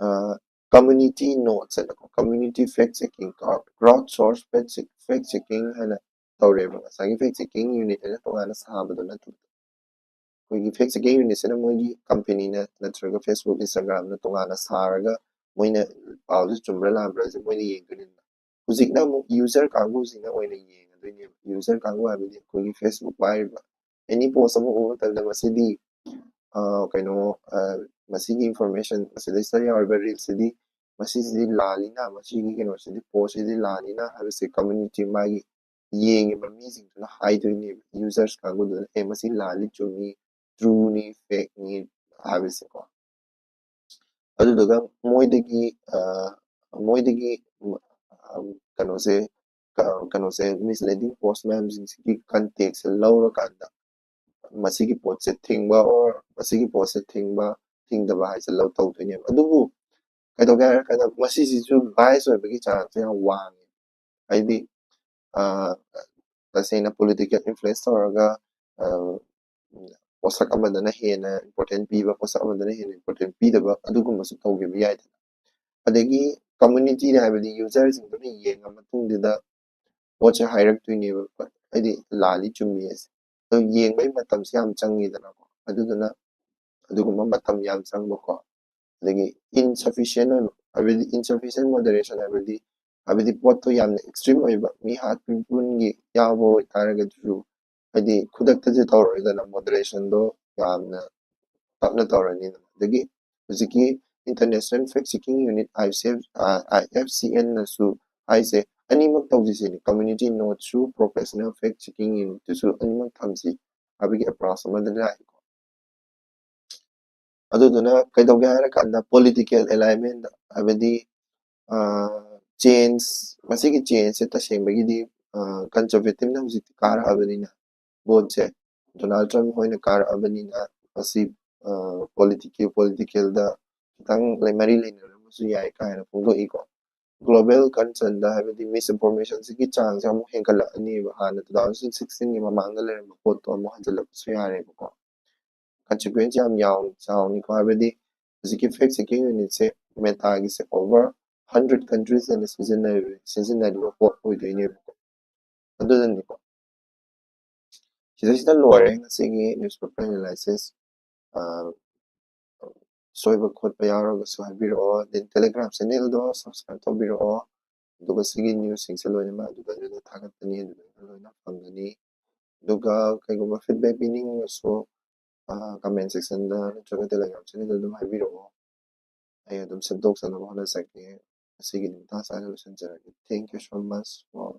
ꯑ, community notes ꯍꯥꯏꯅꯀꯣ, community fact checking, crowd source fact check-, fact checking ꯍꯥꯏꯅ ꯇꯧꯔꯦꯕ꯫ ꯉꯁꯥꯏꯒꯤ fact checking unit ꯍꯥꯏꯅ ꯇꯣꯉꯥꯟꯅ ꯁꯥꯕꯗꯣ ꯅꯠꯇꯕ꯫ ꯑꯩꯈꯣꯏꯒꯤ fact checking unit-ꯁꯤꯅ ꯃꯣꯏꯒꯤ company-ꯅ ꯅꯠꯇ꯭ꯔꯒ Facebook, Instagram-ꯅ ꯇꯣꯉꯥꯟꯅ ꯁꯥꯔꯒ ꯃꯣꯏꯅ ꯄꯥꯎꯁꯦ ꯆꯨꯝꯕ꯭ꯔꯥ ꯂꯥꯟꯕ꯭ꯔꯥꯁꯦ ꯃꯣꯏꯅ ꯌꯦꯡꯗꯣꯏꯅꯤꯗꯅ꯫ ꯍꯧꯖꯤꯛꯅ ꯑꯃꯨꯛ user ꯀꯥꯡꯕꯨꯁꯤꯅ ꯑꯣꯏꯅ ꯌꯦꯡꯉꯅꯤ꯫ ꯍꯥꯏꯔꯛꯇꯣꯏꯅꯦꯕ꯫ User ꯀꯥꯡꯕꯨ ꯍꯥꯏꯕꯗꯤ ꯑꯩꯈꯣꯏꯒꯤ Facebook ꯄꯥꯏꯔꯤꯕ, any post ꯑꯃ ꯎꯕ ꯃꯇꯝꯗ ꯃꯁꯤꯗꯤ ꯑ, ꯀꯩꯅꯣ, ꯑ, ꯃꯁꯤꯒꯤ information, ꯃꯁꯤꯗꯩꯁꯤꯗ ꯌꯥꯎꯔꯤꯕ reels ꯁꯤꯗꯤ ꯃꯁꯤꯁꯤꯗꯤ ꯂꯥꯜꯂꯤꯅ, ꯃꯁꯤꯒꯤ ꯀꯩꯅꯣꯁꯤꯗꯤ, post ꯁꯤꯗꯤ ꯂꯥꯜꯂꯤꯅ ꯍꯥꯏꯕꯁꯦ community, ꯃꯥꯒꯤ ꯌꯦꯡꯉꯤꯕ ꯃꯤꯁꯤꯡꯗꯨꯅ ꯍꯥꯏꯗꯣꯏꯅꯦꯕ, users ꯀꯥꯡꯕꯨꯗꯨꯅ, "ꯑꯦ, ꯃꯁꯤ ꯂꯥꯜꯂꯤ, ꯆꯨꯝꯃꯤ, true ꯅꯤ, fake ꯅꯤ" ꯍꯥꯏꯕꯁꯦꯀꯣ꯫ ꯑꯗꯨꯗꯨꯒ ꯃꯣꯏꯗꯒꯤ, ꯑ, ꯃꯣꯏꯗꯒꯤ, ꯎꯝ, ꯑ, ꯀꯩꯅꯣꯁꯦ, ꯀ-, ꯀꯩꯅꯣꯁꯦ, misleading post ꯃꯌꯥꯝꯁꯤꯡꯁꯤꯒꯤ context ꯁꯦ ꯂꯧꯔꯀꯥꯟꯗ ꯃꯁꯤꯒꯤ ꯄꯣꯠꯁꯦ ꯊꯤꯡꯕ or ꯃꯁꯤꯒꯤ ꯄꯣꯠꯁꯦ ꯊꯤꯡꯕ, ꯊꯤꯡꯗꯕ ꯍꯥꯏꯁꯦ ꯂꯧ ꯇꯧꯗꯣꯏꯅꯦꯕ꯫ ꯑꯗꯨꯕꯨ ꯀꯩꯗꯧꯒꯦ ꯍꯥꯏꯔꯀꯥꯟꯗ ꯃꯁꯤꯁꯤꯁꯨ bias ꯑꯣꯏꯕꯒꯤ chance ꯁꯦ ꯌꯥꯝ ꯋꯥꯡꯉꯦ꯫ ꯍꯥꯏꯗꯤ, ꯑ, ꯇꯁꯦꯡꯅ political influence ꯇꯧꯔꯒ, ꯑ, ꯄꯣꯠꯁꯛ ꯑꯃꯗꯅ ꯍꯦꯟꯅ important ꯄꯤꯕ, ꯄꯣꯠꯁꯛ ꯑꯃꯗꯅ ꯍꯦꯟꯅ important ꯄꯤꯗꯕ, ꯑꯗꯨꯒꯨꯝꯕꯁꯨ ꯇꯧꯈꯤꯕ ꯌꯥꯏꯗꯅ꯫ ꯑꯗꯒꯤ community ꯗ, ꯍꯥꯏꯕꯗꯤ user ꯁꯤꯡꯗꯨꯅ ꯌꯦꯡꯉ ꯃꯇꯨꯡꯗꯨꯗ ꯄꯣꯠꯁꯦ ꯍꯥꯏꯔꯛꯇꯣꯏꯅꯦꯕ, ꯍꯥꯏꯗꯤ ꯂꯥꯜꯂꯤ ꯆꯨꯝꯃꯤ ꯍꯥꯏꯁꯦ꯫ ꯑꯗꯣ ꯌꯦꯡꯕꯒꯤ ꯃꯇꯝꯁꯦ ꯌꯥꯝ ꯆꯪꯉꯤꯗꯅꯀꯣ, ꯑꯗꯨꯗꯨꯅ ꯑꯗꯨꯒꯨꯝꯕ ꯃꯇꯝ ꯌꯥꯝ ꯆꯪꯕꯀꯣ, ꯑꯗꯒꯤ insufficient ꯑꯣꯏꯕ, ꯍꯥꯏꯕꯗꯤ insufficient moderation ꯍꯥꯏꯕꯗꯤ, ꯍꯥꯏꯕꯗꯤ ꯄꯣꯠꯇꯣ ꯌꯥꯝꯅ extreme ꯑꯣꯏꯕ, ꯃꯤ ꯍꯥꯠꯄ ꯄꯨꯟꯒꯤ ꯌꯥꯎꯕ ꯑꯣꯏꯇꯥꯔꯒꯁꯨ, ꯍꯥꯏꯗꯤ ꯈꯨꯗꯛꯇꯗꯤ ꯇꯧꯔꯣꯏꯗꯅ, moderation ꯗꯣ ꯌꯥꯝꯅ ꯇꯞꯅ ꯇꯧꯔꯅꯤꯗꯅ꯫ ꯑꯗꯒꯤ ꯍꯧꯖꯤꯛꯀꯤ International Fact Checking Unit, I F C N, ꯑ, I F C N ꯅꯁꯨ ꯍꯥꯏꯁꯦ ꯑꯅꯤꯃꯛ ꯇꯧꯁꯤ ꯁꯤꯅꯤ, community note ꯁꯨ professional fact checking unit ꯇꯨꯁꯨ ꯑꯅꯤꯃꯛ ꯊꯝꯁꯤ ꯍꯥꯏꯕꯒꯤ approach ꯑꯃꯗ ꯂꯥꯛꯏꯀꯣ꯫ ꯑꯗꯨꯗꯨꯅ ꯀꯩꯗꯧꯒꯦ ꯍꯥꯏꯔꯀꯥꯟꯗ political alignment, ꯍꯥꯏꯕꯗꯤ, ꯑ, change, ꯃꯁꯤꯒꯤ change ꯁꯦ ꯇꯁꯦꯡꯕꯒꯤꯗꯤ, ꯑ, conservative ꯅ ꯍꯧꯖꯤꯛꯇꯤ ꯀꯥꯔꯛꯑꯕꯅꯤꯅ, vote ꯁꯦ ꯗꯣꯅꯥꯜꯗ ꯇ꯭ꯔꯝꯞ ꯍꯣꯏꯅ ꯀꯥꯔꯛꯑꯕꯅꯤꯅ ꯃꯁꯤ, ꯑ, political, political ꯗ ꯈꯤꯇꯪ ꯂꯩ-, ꯃꯔꯤ ꯂꯩꯅꯔꯝꯕꯁꯨ ꯌꯥꯏ ꯀꯥꯏꯅ ꯐꯣꯡꯗꯣꯛꯏꯀꯣ꯫ Global concern ꯗ, ꯍꯥꯏꯕꯗꯤ misinformation ꯁꯤꯒꯤ ꯆꯥꯡꯁꯦ ꯑꯃꯨꯛ ꯍꯦꯟꯒꯠꯂꯛꯑꯅꯤꯕ, ꯍꯥꯟꯅ two thousand sixteen ꯒꯤ ꯃꯃꯥꯡꯗ ꯂꯩꯔꯝꯕ ꯄꯣꯠꯇꯣ ꯑꯃꯨꯛ ꯍꯟꯖꯤꯜꯂꯛꯄꯁꯨ ꯌꯥꯔꯦꯕꯀꯣ꯫ Consequence ꯌꯥꯝ ꯌꯥꯎ-, ꯆꯥꯎꯅꯤꯀꯣ, ꯍꯥꯏꯕꯗꯤ ꯍꯧꯖꯤꯛꯀꯤ fact checking unit ꯁꯦ Meta ꯒꯤꯁꯦ over hundred countries ꯗꯅ ꯁꯤꯖꯤꯟꯅꯔꯤ-, ꯁꯤꯖꯤꯟꯅꯔꯤꯕ ꯄꯣꯠ ꯑꯣꯏꯗꯣꯏꯅꯦꯕꯀꯣ꯫ ꯑꯗꯨꯅꯅꯤꯀꯣ꯫ ꯁꯤꯗꯩꯁꯤꯗ ꯂꯣꯏꯔꯦ ꯉꯁꯤꯒꯤ newspaper analysis꯫ ꯑ, ꯁꯣꯏꯕ ꯈꯣꯠꯄ ꯌꯥꯎꯔꯒꯁꯨ ꯍꯥꯏꯕꯤꯔꯛꯑꯣ꯫ Then Telegram channel ꯗꯣ subscribe ꯇꯧꯕꯤꯔꯛꯑꯣ꯫ ꯑꯗꯨꯒ ꯁꯤꯒꯤ news ꯁꯤꯡꯁꯦ ꯂꯣꯏꯅꯃꯛ ꯑꯗꯨꯗ, ꯑꯗꯨꯗ ꯊꯥꯒꯠꯄꯅꯤ꯫ ꯑꯗꯨꯗ ꯐꯪꯒꯅꯤ꯫ ꯑꯗꯨꯒ ꯀꯩꯒꯨꯝꯕ feedback ꯄꯤꯅꯤꯡꯉꯁꯨ comment section ꯗ ꯅꯠꯇ꯭ꯔꯒ Telegram channel ꯗ ꯑꯗꯨꯝ ꯍꯥꯏꯕꯤꯔꯛꯑꯣ꯫ ꯑꯩ ꯑꯗꯨꯝ ꯁꯦꯝꯗꯣꯛꯆꯅꯕ ꯍꯣꯠꯅꯖꯒꯦ꯫ ꯉꯁꯤꯒꯤꯗꯤ ꯃꯇꯥꯡ ꯆꯥꯅ ꯂꯣꯏꯁꯤꯟꯖꯔꯒꯦ꯫ Thank you so much for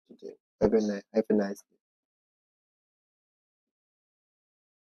today. Have a ni-, have a nice day.